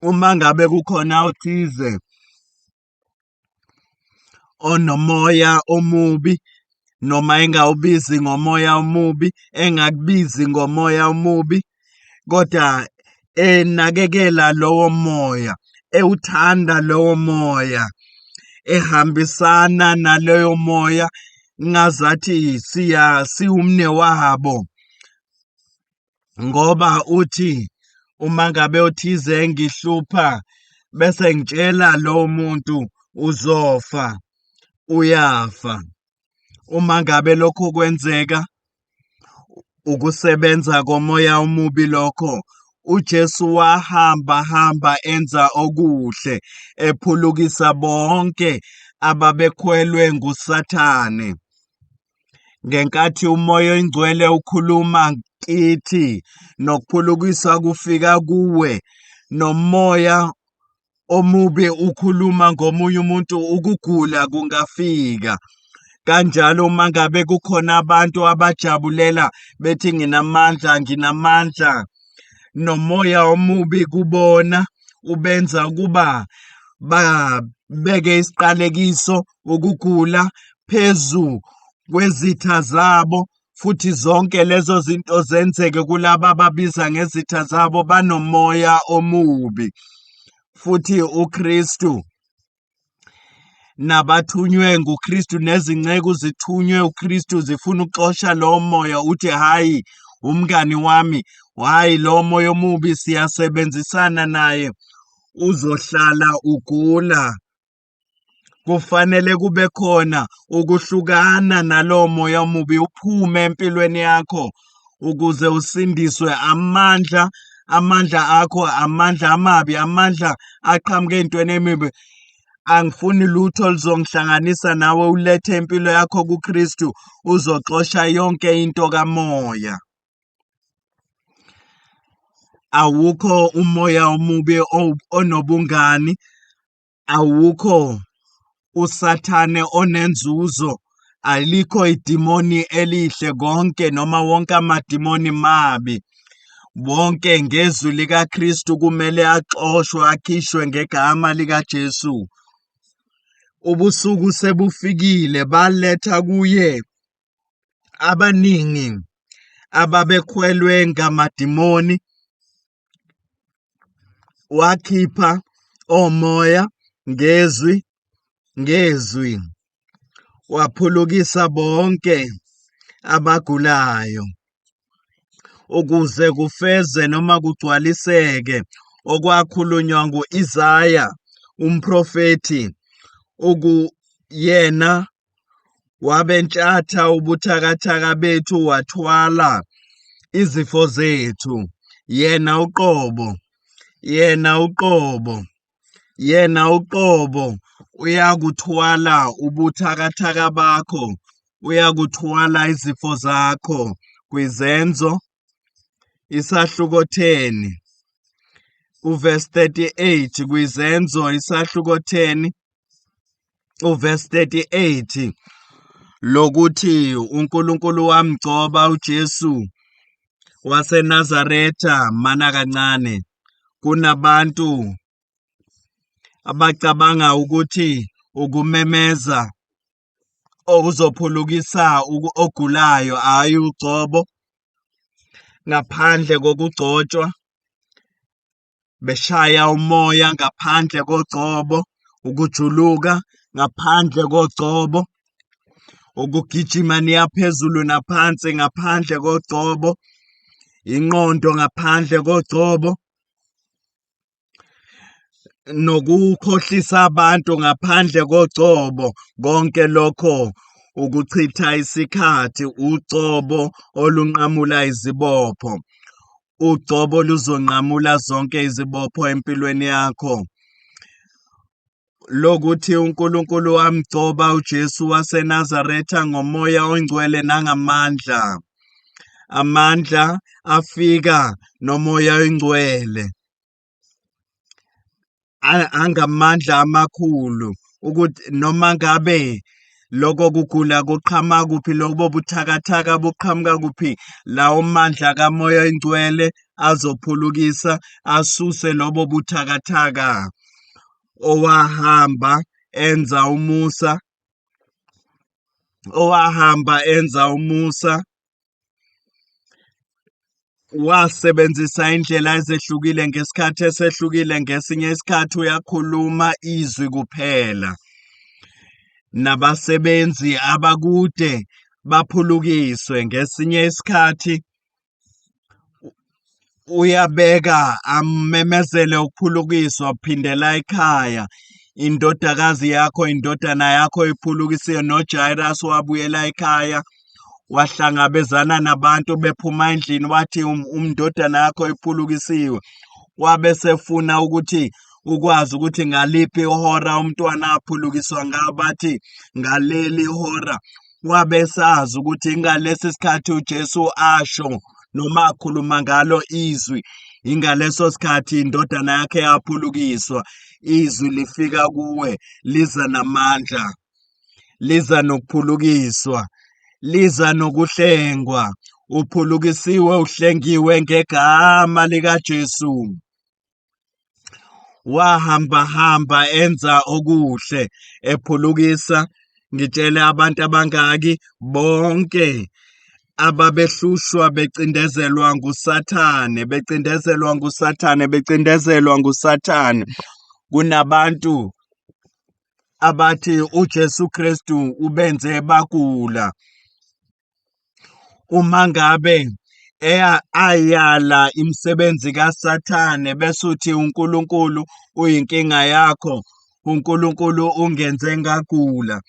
A: Uma ngabe kukhona othize onomoya omubi, noma engawubizi ngomoya omubi, engakubizi ngomoya omubi, kodwa enakekela lowo moya, ewuthanda lowo moya, ehambisana naloyo moya, ngazathi siwumne wabo. Ngoba uthi uma ngabe othize engihlupha bese ngitshela lowo muntu uzofa, uyafa. Uma ngabe lokho kwenzeka, ukusebenza komoya omubi lokho. uJesu wahamba hamba enza okuhle, ephulukisa bonke ababekhwelwe nguSathane. Ngenkathi uMoya oNgcwele ukhuluma kithi nokuphulukiswa kufika kuwe, nomoya omubi ukhuluma ngomunye umuntu, ukugula kungafika. Kanjalo uma ngabe kukhona abantu abajabulela bethi nginamandla, nginamandla, nomoya omubi kubona ubenza ukuba babeke isiqalekiso, ukugula phezu kwezitha zabo, futhi zonke lezo zinto zenzeke kulaba ababiza ngezitha zabo, banomoya omubi. Futhi uKristu nabathunywe nguKristu nezinceku zithunywe uKristu zifuna ukuxosha lowo moya, uthi hhayi umngani wami, hhayi lowo moya omubi siyasebenzisana naye, uzohlala ugula. Kufanele kube khona ukuhlukana nalowo moya omubi, uphume empilweni yakho ukuze usindiswe. Amandla, amandla akho, amandla amabi, amandla aqhamuka ey'ntweni emibi. Angifuni lutho oluzongihlanganisa nawe, ulethe impilo yakho kuKristu, uzoxosha yonke into kamoya. Awukho umoya omubi onobungani, awukho uSathane onenzuzo, alikho idimoni elihle, konke noma wonke amadimoni mabi. Bonke ngezwi likaKristu kumele axoshwe, akhishwe ngegama likaJesu. Ubusuku sebufikile, baletha kuye abaningi ababekhwelwe ngamadimoni, wakhipha omoya ngezwi, waphulukisa bonke abagulayo, ukuze kufeze noma kugcwaliseke okwakhulunywa ngu-Isaya umprofethi. Yena wabentshatha ubuthakathaka bethu, wathwala izifo zethu. Yena uqobo, yena uqobo, yena uqobo uyakuthwala ubuthakathaka bakho, uyakuthwala izifo zakho. Kwizenzo isahluko 10 uverse 38, kwizenzo isahluko 10 uverse 38, lokuthi uNkulunkulu wamgcoba uJesu waseNazaretha. Mana kancane, kunabantu abacabanga ukuthi ukumemeza okuzophulukisa ogulayo, hhayi ugcobo. Ngaphandle kokugcotshwa, beshaya umoya ngaphandle kogcobo, ukujuluka ngaphandle kogcobo, ukugijima niya phezulu naphansi ngaphandle kogcobo, ingqondo ngaphandle kogcobo, nokukhohlisa abantu ngaphandle kogcobo. Konke lokho ukuchitha isikhathi. Ugcobo olunqamula izibopho, ugcobo luzonqamula zonke izibopho empilweni yakho. Lokuthi uNkulunkulu wamgcoba uJesu waseNazaretha ngomoya ongcwele nangamandla. Amandla afika nomoya ongcwele angamandla amakhulu, ukuthi noma ngabe lokho kugula kuqhamuka kuphi, lobo buthakathaka buqhamuka kuphi, lawo mandla kamoya ongcwele azophulukisa asuse lobo buthakathaka. Owahamba enza umusa, owahamba enza umusa, wasebenzisa indlela ezehlukile ngesikhathi esehlukile. Ngesinye isikhathi uyakhuluma izwi kuphela, nabasebenzi abakude baphulukiswe. Ngesinye isikhathi uyabeka amemezele ukuphulukiswa, phindela ekhaya, indodakazi yakho, indodana yakho iphulukisiwe. NoJairus wabuyela ekhaya, wahlangabezana nabantu bephuma endlini, wathi umndodana yakho iphulukisiwe. Wabe sefuna ukuthi ukwazi ukuthi ngaliphi ihora umntwana aphulukiswa ngayo, bathi ngaleli hora. Wabe sazi ukuthi ngalesi sikhathi uJesu asho noma akhuluma ngalo izwi, ingaleso sikhathi indodana yakhe yaphulukiswa. Izwi lifika kuwe liza namandla, liza nokuphulukiswa, liza nokuhlengwa. Uphulukisiwe, uhlengiwe ngegama likaJesu. Wahamba hamba enza okuhle, ephulukisa. Ngitshele abantu abangaki bonke ababehlushwa becindezelwa nguSathane, becindezelwa nguSathane, becindezelwa nguSathane. Kunabantu abathi uJesu Kristu ubenze bagula. Uma ngabe ayala imisebenzi kaSathane bese uthi uNkulunkulu uyinkinga yakho, uNkulunkulu ungenze ngagula,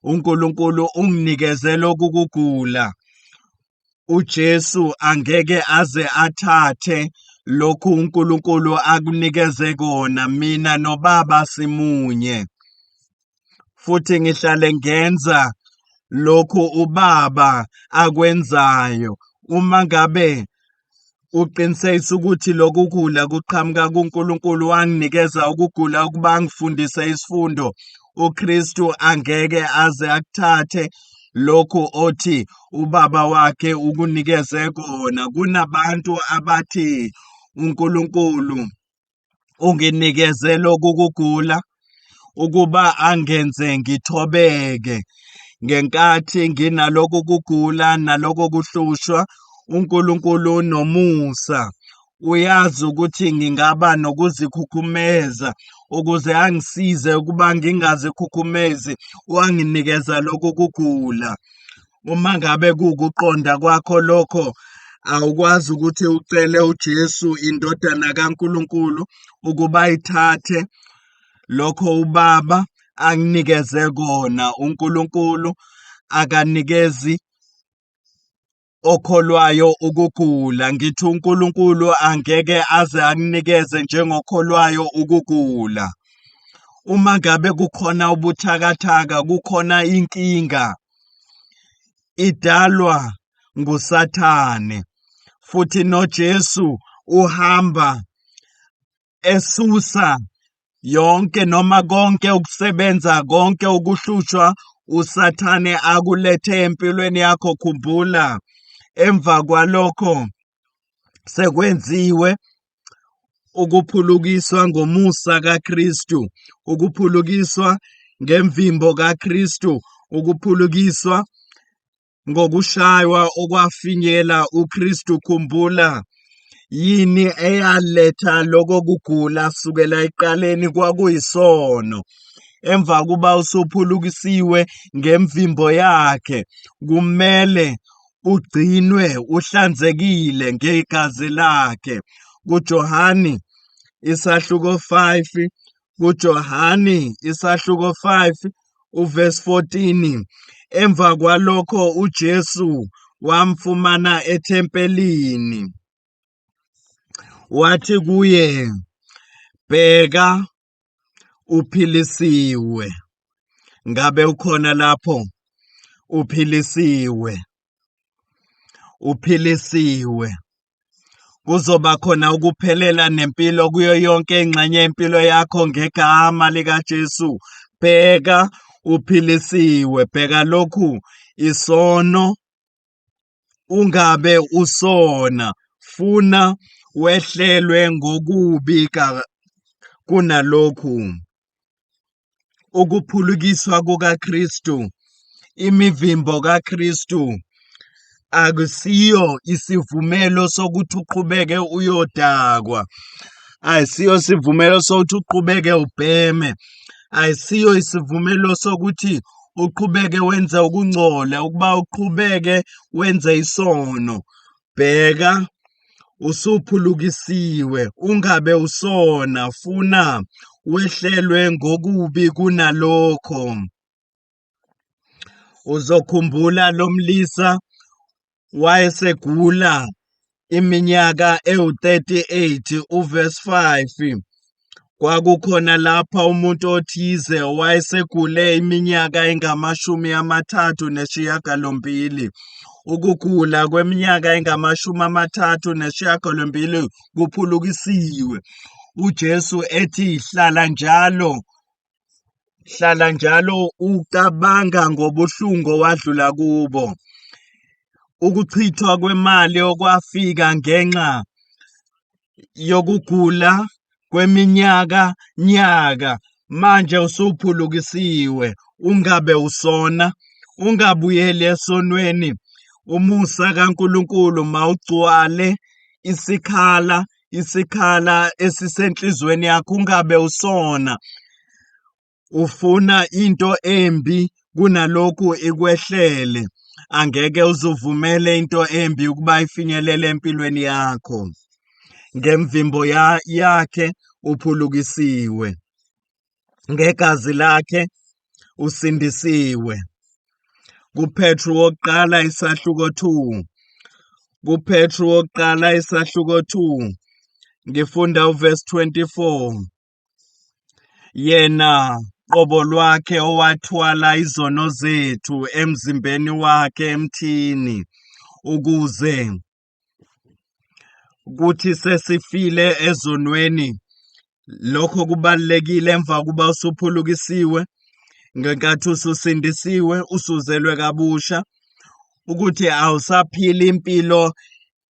A: uNkulunkulu unginikeze lokhu kugula. uJesu angeke aze athathe lokhu uNkulunkulu akunikeze kona. Mina noBaba simunye, futhi ngihlale ngenza lokhu uBaba akwenzayo. Uma ngabe uqinisekisa ukuthi lokhu kugula kuqhamuka kuNkulunkulu, wanginikeza ukugula ukuba angifundise isifundo, uKristu angeke aze akuthathe lokhu othi ubaba wakhe ukunikeze kona. Kunabantu abathi uNkulunkulu unginikeze lokhu kugula ukuba angenze ngithobeke. Ngenkathi nginalokhu kugula nalokho kuhlushwa, uNkulunkulu unomusa, uyazi ukuthi ngingaba nokuzikhukhumeza, ukuze angisize ukuba ngingazikhukhumezi, wanginikeza lokhu kugula. Uma ngabe kuwukuqonda kwakho lokho, awukwazi ukuthi ucele uJesu indodana kaNkulunkulu ukuba ayithathe lokho uBaba akunikeze kona. UNkulunkulu akanikezi okholwayo ukugula. Ngithi uNkulunkulu angeke aze akunikeze njengokholwayo ukugula. Uma ngabe kukhona ubuthakathaka, kukhona inkinga, idalwa nguSathane. Futhi noJesu uhamba esusa yonke noma konke ukusebenza, konke ukuhlushwa uSathane akulethe empilweni yakho. Khumbula, emva kwalokho sekwenziwe ukuphulukiswa ngomusa kaKristu, ukuphulukiswa ngemvimbo kaKristu, ukuphulukiswa ngokushaywa okwafinyela uKristu. Khumbula, yini eyaletha lokho kugula sukela ekuqaleni? Kwakuyisono. Emva kuba usuphulukisiwe ngemvimbo yakhe, kumele ugcinwe uhlanzekile ngegazi lakhe. KuJohani isahluko 5, kuJohani isahluko 5 uverse 14. Emva kwalokho uJesu wamfumana ethempelini, wathi kuye, bheka uphilisiwe. Ngabe ukhona lapho? Uphilisiwe, uphilisiwe. Kuzoba khona ukuphelela nempilo kuyo yonke ingxenye yempilo yakho ngegama likaJesu. Bheka uphilisiwe. Bheka lokhu isono, ungabe usona, funa wehlelwe ngokubi kunalokhu. Ukuphulukiswa kukaKristu, imivimbo kaKristu akusiyo isivumelo sokuthi uqhubeke uyodakwa, ayisiyo isivumelo sokuthi uqhubeke ubheme, ayisiyo isivumelo sokuthi uqhubeke wenze ukungcola, ukuba uqhubeke wenze isono. Bheka usuphulukisiwe, ungabe usona, funa wehlelwe ngokubi kunalokho. Uzokhumbula lo mlisa wayesegula iminyaka ewu-38, uverse 5. Kwakukhona lapha umuntu othize owayesegule iminyaka engu-38. Ukugula kweminyaka engu-38 kuphulukisiwe. uJesu ethi hlala njalo, hlala njalo ucabanga ngobuhlungu owadlula kubo. Ukuchithwa kwemali okwafika ngenxa yokugula kweminyaka nyaka, manje usuphulukisiwe. Ungabe usona, ungabuyeli esonweni. Umusa kaNkulunkulu mawugcwale isikhala, isikhala esisenhlizweni yakho. Ungabe usona, ufuna into embi kunalokhu ikwehlele. Angeke uzuvumele into embi ukuba ifinyelele empilweni yakho. Ngemvimbo yakhe uphulukisiwe, ngegazi lakhe usindisiwe. KuPetru wokuqala isahluko 2, kuPetru wokuqala isahluko 2, ngifunda uverse 24. Yena qobo lwakhe owathwala izono zethu emzimbeni wakhe emthini, ukuze kuthi sesifile ezonweni. Lokho kubalulekile emva kuba usuphulukisiwe, ngenkathi ususindisiwe, usuzelwe kabusha, ukuthi awusaphili impilo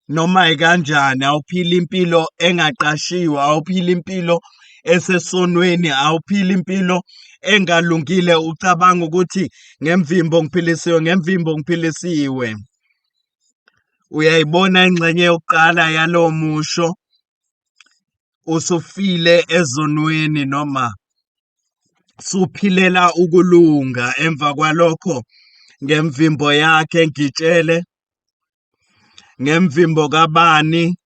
A: noma ikanjani, awuphili impilo engaqashiwe, awuphili impilo esesonweni, awuphili impilo engalungile, ucabanga ukuthi ngemvimbo ngiphilisiwe, ngemvimbo ngiphilisiwe. Uyayibona ingxenye yokuqala yalowo musho, usufile ezonweni noma suphilela ukulunga. Emva kwalokho ngemvimbo yakhe ngitshele, ngemvimbo kabani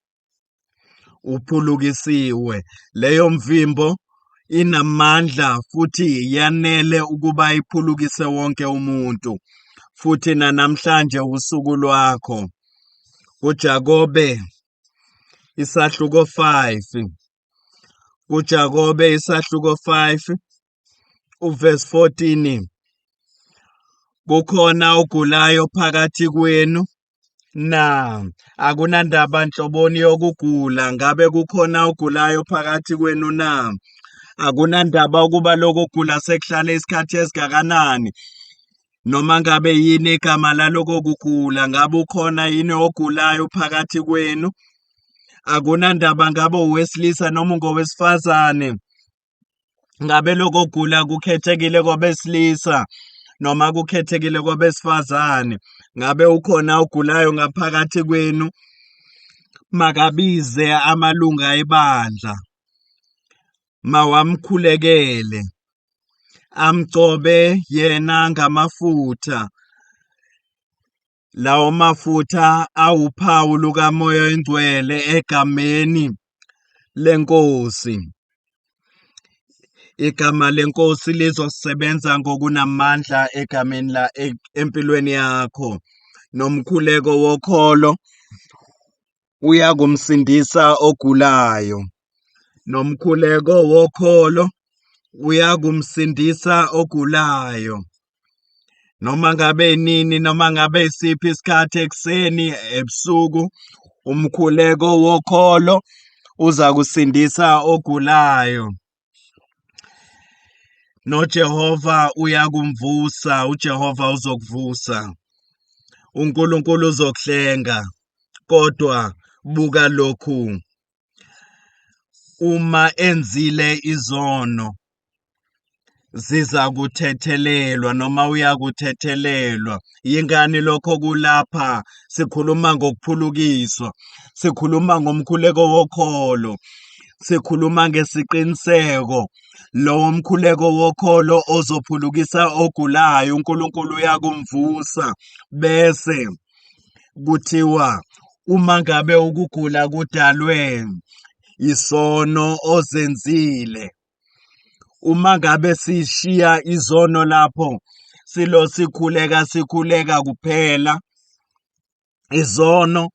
A: uphulukisiwe. Leyo mvimbo Inamandla futhi yanele ukuba iphulukise wonke umuntu. Futhi nanamhlanje usuku lwakho. UJakobe isahluko 5. UJakobe isahluko 5 uverse 14. Kukhona ogulayo phakathi kwenu na? Akunandaba nhloboni yokugula, ngabe kukhona ogulayo phakathi kwenu na? Akunandaba ukuba lokho kugula sekuhlale isikhathi esingakanani, noma ngabe yini igama laloko kugula, ngabe ukhona yini ogulayo phakathi kwenu? Akunandaba ngabe owesilisa noma ungowesifazane, ngabe lokho kugula kukhethekile kwabesilisa noma kukhethekile kwabesifazane, ngabe ukhona ogulayo ngaphakathi kwenu? Makabize amalunga ebandla, mawamkhulekele, amgcobe yena ngamafutha. Lawo mafutha awuphawu lukaMoya oNgcwele egameni leNkosi. Igama leNkosi lizosebenza ngokunamandla egameni la empilweni yakho. Nomkhuleko wokholo uyakumsindisa ogulayo. Nomkhuleko wokholo uyakumsindisa ogulayo. Noma ngabe nini, noma ngabe isiphi isikhathi, ekuseni, ebusuku, umkhuleko wokholo uza kusindisa ogulayo. NoJehova uyakumvusa, uJehova uzokuvusa. uNkulunkulu uzokuhlenga. Kodwa buka lokhu, uma enzile izono ziza kuthethelelwa noma uyakuthethelelwa. Yingani lokho kulapha? Sikhuluma ngokuphulukiswa, sikhuluma ngomkhuleko wokholo, sikhuluma ngesiqiniseko. Lowo mkhuleko wokholo ozophulukisa ogulayo, uNkulunkulu uyakumvusa. Bese kuthiwa uma ngabe ukugula kudalwe isono ozenzile, uma ngabe sishiya izono lapho silo sikhuleka sikhuleka kuphela, izono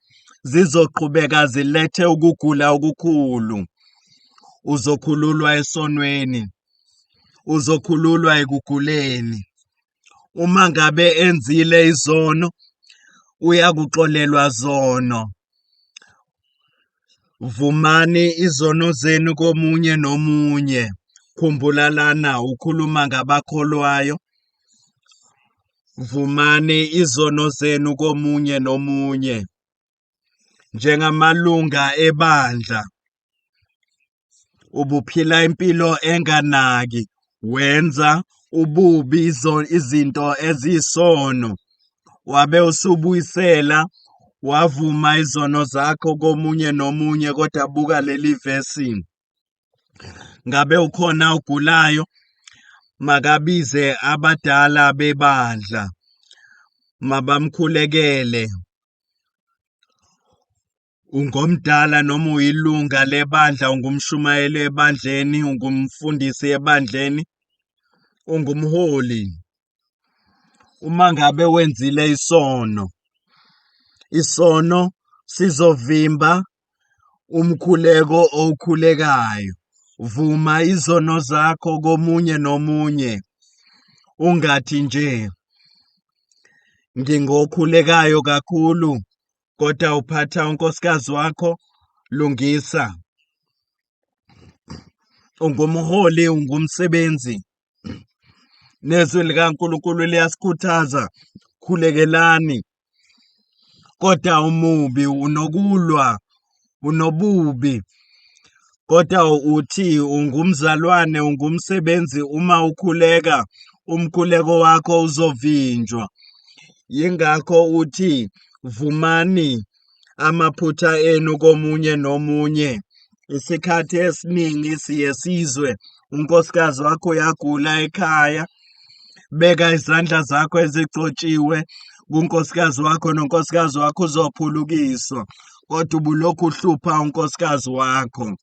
A: zizoqhubeka zilethe ukugula okukhulu. Uzokhululwa esonweni, uzokhululwa ekuguleni. Uma ngabe enzile izono, uyakuxolelwa zono. Vumani izono zenu komunye nomunye. Khumbula lana ukhuluma ngabakholwayo. Vumani izono zenu komunye nomunye. Njengamalunga ebandla, ubuphila impilo enganaki, wenza ububi, izinto eziyisono, wabe usubuyisela wavuma izono zakho komunye nomunye. Kodwa buka leli vesi, ngabe ukhona ogulayo, makabize abadala bebandla, mabamkhulekele. Ungomdala noma uyilunga lebandla, ungumshumayeli ebandleni, ungumfundisi ebandleni, ungumholi. Uma ngabe wenzile isono, isono sizovimba umkhuleko owukhulekayo. Vuma izono zakho komunye nomunye. Ungathi nje ngingokhulekayo kakhulu, kodwa uphatha unkosikazi wakho, lungisa. Ungumholi, ungumsebenzi. Nezwi likaNkulunkulu liyasikhuthaza, khulekelani. Kodwa umubi unokulwa, unobubi. Kodwa uthi ungumzalwane, ungumsebenzi, uma ukhuleka umkhuleko wakho uzovinjwa. Yingakho uthi vumani amaphutha enu komunye nomunye. Isikhathi esiningi siye sizwe unkosikazi wakho uyagula ekhaya, beka izandla zakho ezigcotshiwe kunkosikazi wakho nonkosikazi wakho uzophulukiswa, kodwa ubulokhu uhlupha unkosikazi wakho.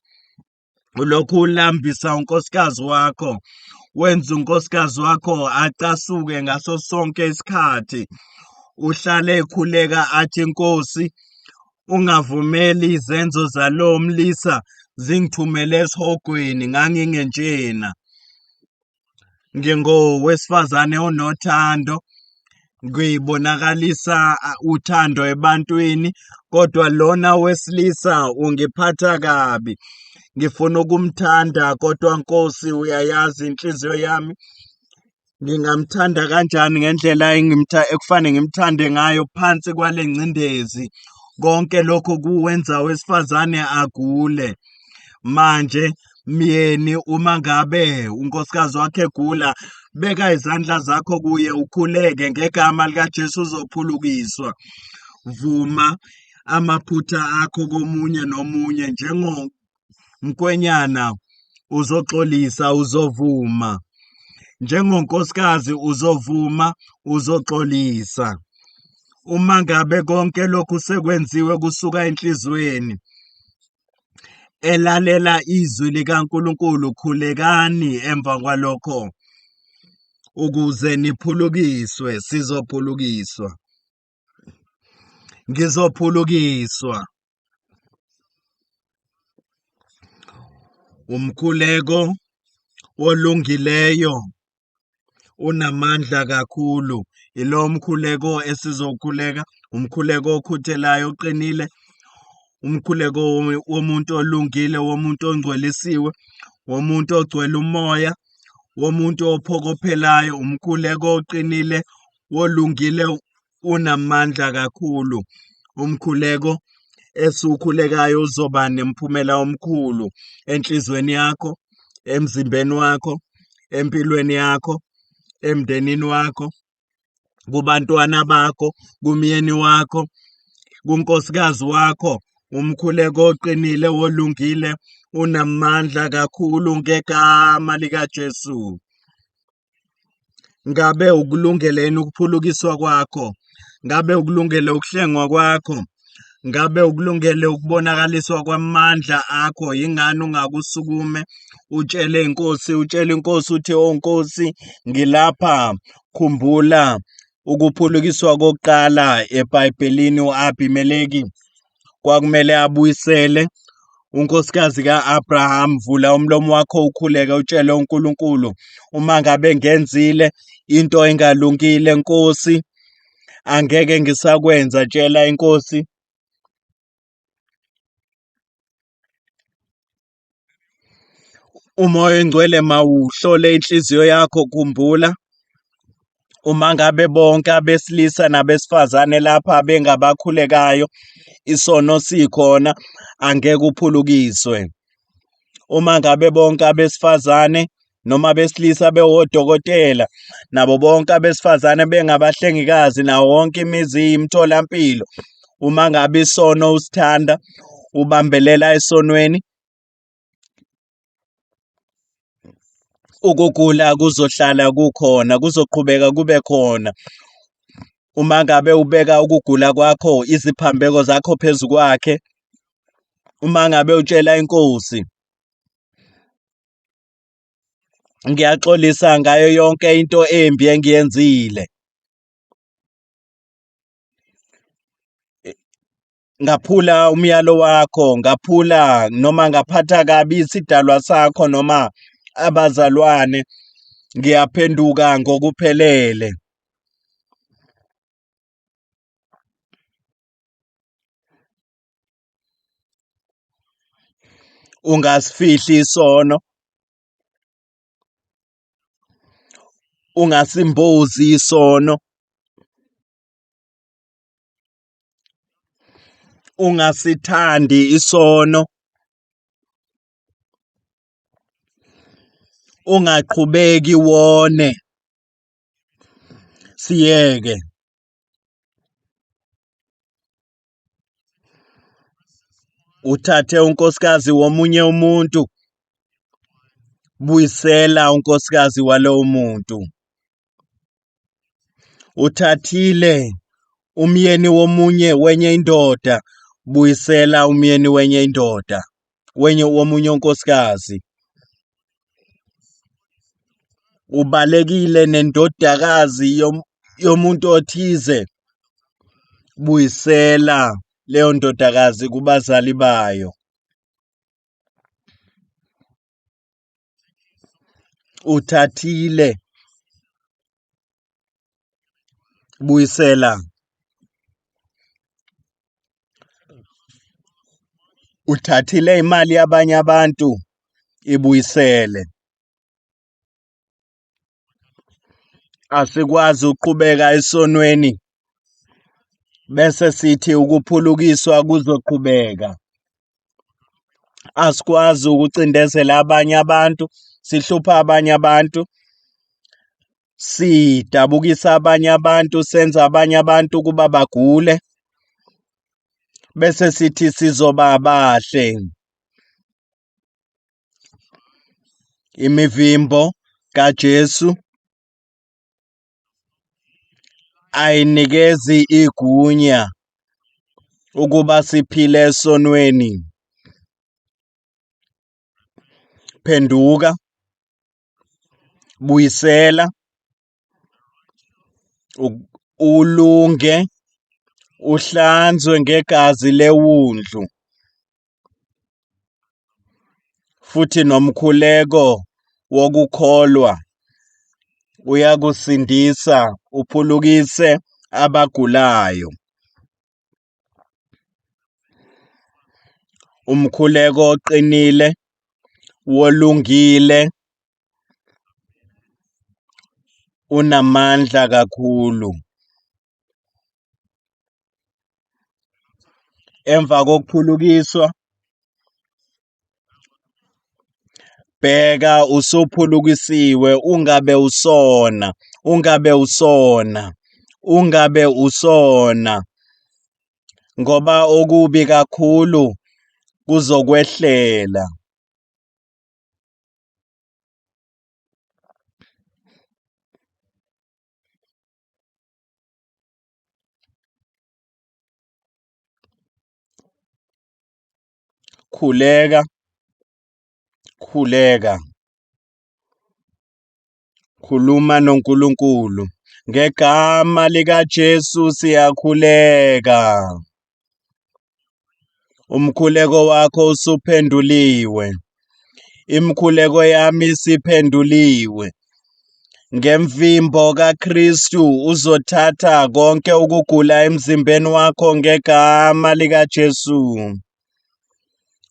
A: Ulokhu ulambisa unkosikazi wakho, wenza unkosikazi wakho acasuke ngaso sonke isikhathi. Uhlale ekhuleka athi, Nkosi, ungavumeli izenzo zalo mlisa zingithumele esihogweni, ngangingenjena. Ngingowesifazane onothando, ngibonakalisa uthando ebantwini, kodwa lona wesilisa ungiphatha kabi. Ngifuna ukumthanda kodwa Nkosi uyayazi inhliziyo yami. Ngingamthanda kanjani ngendlela ekufanele ngimthande ngayo phansi kwale ngcindezi? Konke lokho kuwenza owesifazane agule. Manje myeni uma ngabe unkosikazi wakhe egula, beka izandla zakho kuye ukhuleke ngegama likaJesu uzophulukiswa. Vuma amaphutha akho komunye nomunye njengomkhwenyana uzoxolisa uzovuma. Njengonkosikazi uzovuma uzoxolisa. Uma ngabe konke lokhu sekwenziwe kusuka enhliziyweni elalela izwi likaNkulunkulu, khulekani emva kwalokho ukuze niphulukiswe. Sizophulukiswa, ngizophulukiswa. Umkhuleko wolungileyo unamandla kakhulu. Ilo mkhuleko esizokhuleka, umkhuleko okhuthelayo oqinile, umkhuleko womuntu olungile, womuntu ongcwelisiwe, womuntu ogcwele umoya, womuntu ophokophelayo, umkhuleko oqinile wolungile unamandla kakhulu. Umkhuleko esiwukhulekayo uzoba nemphumela omkhulu enhliziyweni yakho, emzimbeni wakho, empilweni yakho, emndenini wakho, kubantwana bakho, kumyeni wakho, kunkosikazi wakho. Umkhuleko oqinile wolungile unamandla kakhulu ngegama likaJesu. Ngabe ukulungele yini ukuphulukiswa kwakho? Ngabe ukulungele ukuhlengwa kwakho? Ngabe ukulungele ukubonakaliswa kwamandla akho? Yingani ungakusukume utshele inkosi, utshele inkosi uthi, "Oh Nkosi, ngilapha." Khumbula ukuphulukiswa kokuqala eBhayibhelini, u-Abimeleki kwakumele abuyisele unkosikazi ka-Abraham. Vula umlomo wakho ukhuleke utshele uNkulunkulu, uma ngabe ngenzile into engalungile Nkosi, angeke ngisakwenza. Tshela inkosi. Umoya oyingcwele mawuhlole inhliziyo yakho. Khumbula, uma ngabe bonke abesilisa nabesifazane lapha bengabakhulekayo, isono sikhona, angeke uphulukiswe. Uma ngabe bonke abesifazane noma abesilisa bewodokotela, nabo bonke abesifazane bengabahlengikazi, nawo wonke imizi iyimtholampilo, uma ngabe isono usithanda, ubambelela esonweni, ukugula kuzohlala kukhona, kuzoqhubeka kube khona. Uma ngabe ubeka ukugula kwakho, iziphambeko zakho phezu kwakhe, uma ngabe utshela inkosi, ngiyaxolisa ngayo yonke into embi engiyenzile. Ngaphula umyalo wakho, ngaphula noma ngaphatha kabi isidalwa sakho noma abazalwane, ngiyaphenduka ngokuphelele. Ungasifihli isono, ungasimbozi isono, ungasithandi isono, ungaqhubeki wone, siyeke. Uthathe unkosikazi womunye umuntu, buyisela unkosikazi walowo muntu. Uthathile umyeni womunye wenye indoda, buyisela umyeni wenye indoda. Wenye womunye unkosikazi. Ubalekile nendodakazi yomuntu othize. Buyisela leyo ndodakazi kubazali bayo. Uthathile, buyisela. Uthathile imali yabanye abantu, ibuyisele. Asikwazi ukuqhubeka esonweni bese sithi ukuphulukiswa kuzoqhubeka. Asikwazi ukucindezela abanye abantu, sihlupha abanye abantu, sidabukisa abanye abantu, senza abanye abantu ukuba bagule, bese sithi sizoba bahle. Imivimbo kaJesu ayinikezi igunya ukuba siphile esonweni. Phenduka, buyisela, ulunge, uhlanzwe ngegazi lewundlu. Futhi nomkhuleko wokukholwa uyakusindisa, uphulukise abagulayo. Umkhuleko oqinile wolungile unamandla kakhulu. Emva kokuphulukiswa, bheka usuphulukisiwe, ungabe usona, ungabe usona, ungabe usona, ngoba okubi kakhulu kuzokwehlela. Khuleka, khuleka, khuluma noNkulunkulu. Ngegama likaJesu siyakhuleka. Umkhuleko wakho usuphenduliwe. Imikhuleko yami isiphenduliwe. Ngemvimbo kaKristu uzothatha konke ukugula emzimbeni wakho ngegama likaJesu.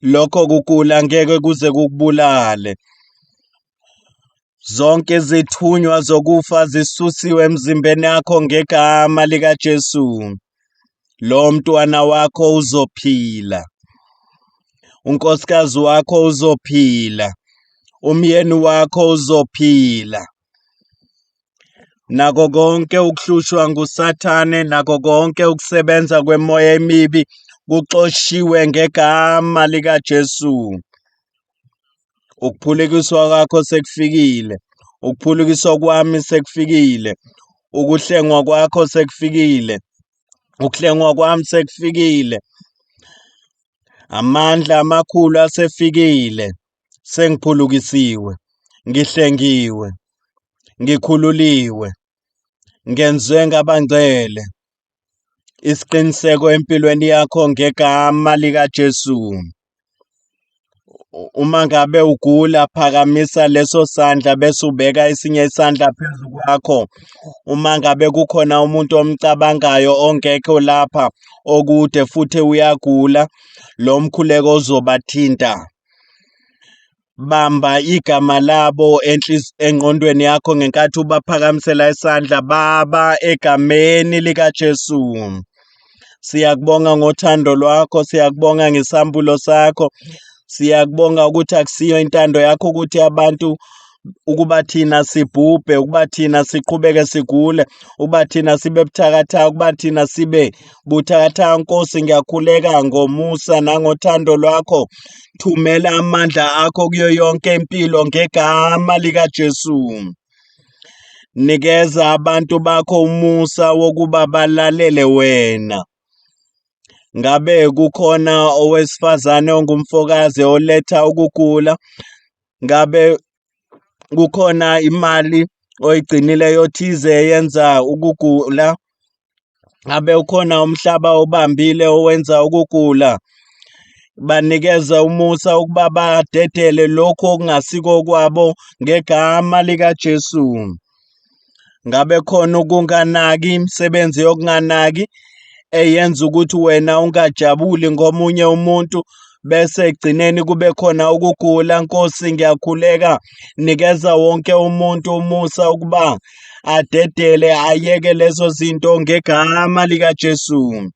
A: Lokho kugula ngeke kuze kukubulale. Zonke izithunywa zokufa zisusiwe emzimbeni yakho ngegama likaJesu. Lo mntwana wakho uzophila. Unkosikazi wakho uzophila. Umyeni wakho uzophila. Nako konke ukuhlushwa nguSathane, nako konke ukusebenza kwemoya emibi kuxoshiwe ngegama likaJesu. Ukuphulukiswa kwakho sekufikile. Ukuphulukiswa kwami sekufikile. Ukuhlengwa kwakho sekufikile. Ukuhlengwa kwami sekufikile. Amandla amakhulu asefikile. Sengiphulukisiwe. Ngihlengiwe. Ngikhululiwe. Ngenzwe ngabangcwele. Isiqiniseko empilweni yakho ngegama likaJesu. Uma ngabe ugula, phakamisa leso sandla bese ubeka esinye isandla phezu kwakho. Uma ngabe kukhona umuntu omcabangayo ongekho lapha okude futhi uyagula, lo mkhuleko uzobathinta. Bamba igama labo engqondweni yakho ngenkathi ubaphakamisela isandla. Baba, egameni likaJesu. Siyakubonga ngothando lwakho, siyakubonga ngesambulo sakho. Siyakubonga ukuthi akusiyo intando yakho ukuthi abantu ukuba thina sibhubhe, ukuba thina siqhubeke sigule, ukuba thina sibe buthakathaka, ukuba thina sibe buthakathaka. Nkosi, ngiyakhuleka ngomusa nangothando lwakho. Thumela amandla akho kuyo yonke impilo ngegama likaJesu. Nikeza abantu bakho umusa wokuba balalele wena. Ngabe kukhona owesifazane ongumfokazi oletha ukugula? Ngabe kukhona imali oyigcinile yothize eyenza ukugula? Ngabe ukhona umhlaba obambile owenza ukugula? Banikeza umusa ukuba badedele lokhu okungasiko kwabo ngegama likaJesu. Ngabe khona ukunganaki imisebenzi yokunganaki eyenza ukuthi wena ungajabuli ngomunye umuntu bese ekugcineni kube khona ukugula? Nkosi, ngiyakhuleka, nikeza wonke umuntu umusa ukuba adedele ayeke lezo zinto ngegama likaJesu.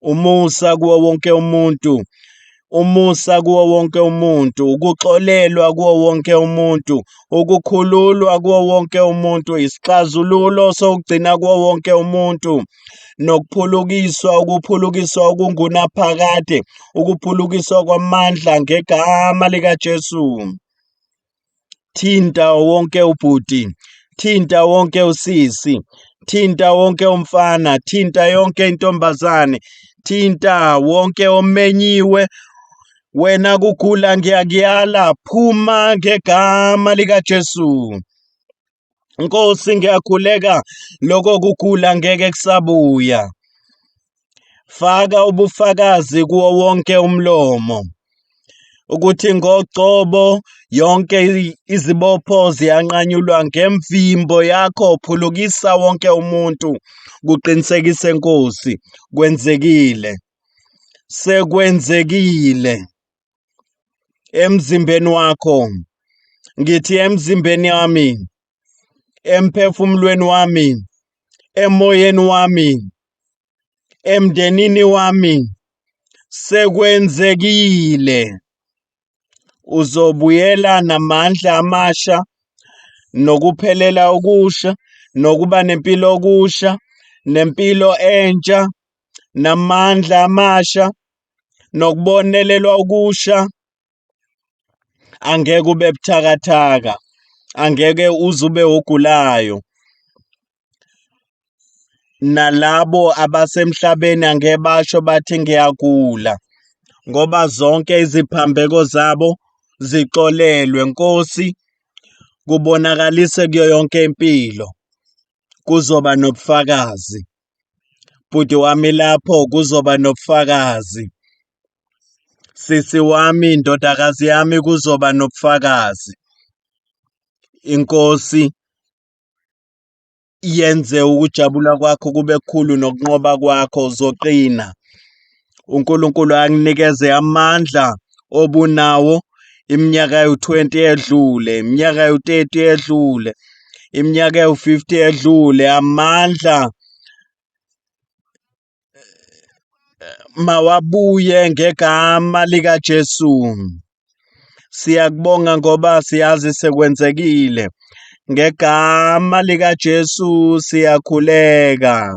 A: Umusa kuwo wonke umuntu, umusa kuwo wonke umuntu, ukuxolelwa kuwo wonke umuntu, ukukhululwa kuwo wonke umuntu, isixazululo sokugcina kuwo wonke umuntu, nokuphulukiswa, ukuphulukiswa okungunaphakade, ukuphulukiswa kwamandla ngegama likaJesu. Thinta wonke ubhuti, thinta wonke usisi, thinta wonke umfana, thinta yonke intombazane, thinta wonke omenyiwe. Wena kugula ngiyakuyala, phuma ngegama likaJesu. Nkosi ngiyakhuleka, lokho kugula ngeke kusabuya. Faka ubufakazi kuwo wonke umlomo ukuthi ngogcobo yonke izibopho ziyanqanyulwa ngemvimbo yakho, phulukisa wonke umuntu, kuqinisekise Nkosi, kwenzekile, sekwenzekile emzimbeni wakho, ngithi emzimbeni wami, emphefumulweni wami, emoyeni wami, emndenini wami, sekwenzekile. Uzobuyela namandla amasha, nokuphelela okusha, nokuba nempilo okusha, nempilo entsha, namandla amasha, nokubonelelwa okusha. Angeke ube buthakathaka, angeke uze ube ogulayo. Nalabo abasemhlabeni angeke basho bathi ngiyagula, ngoba zonke iziphambeko zabo zixolelwe. Nkosi, kubonakalise kuyo yonke impilo, kuzoba nobufakazi. Bhuti wami lapho kuzoba nobufakazi. Sisi wami, ndodakazi yami, kuzoba nobufakazi. Inkosi yenze ukujabula kwakho kube kukhulu nokunqoba kwakho, uzoqina. uNkulunkulu akunikeze amandla obunawo iminyaka ewu-20 edlule, iminyaka ewu-30 edlule, iminyaka ewu-50 edlule, amandla mawabuye ngegama likaJesu. Siyakubonga ngoba siyazi sekwenzekile. Ngegama likaJesu siyakhuleka.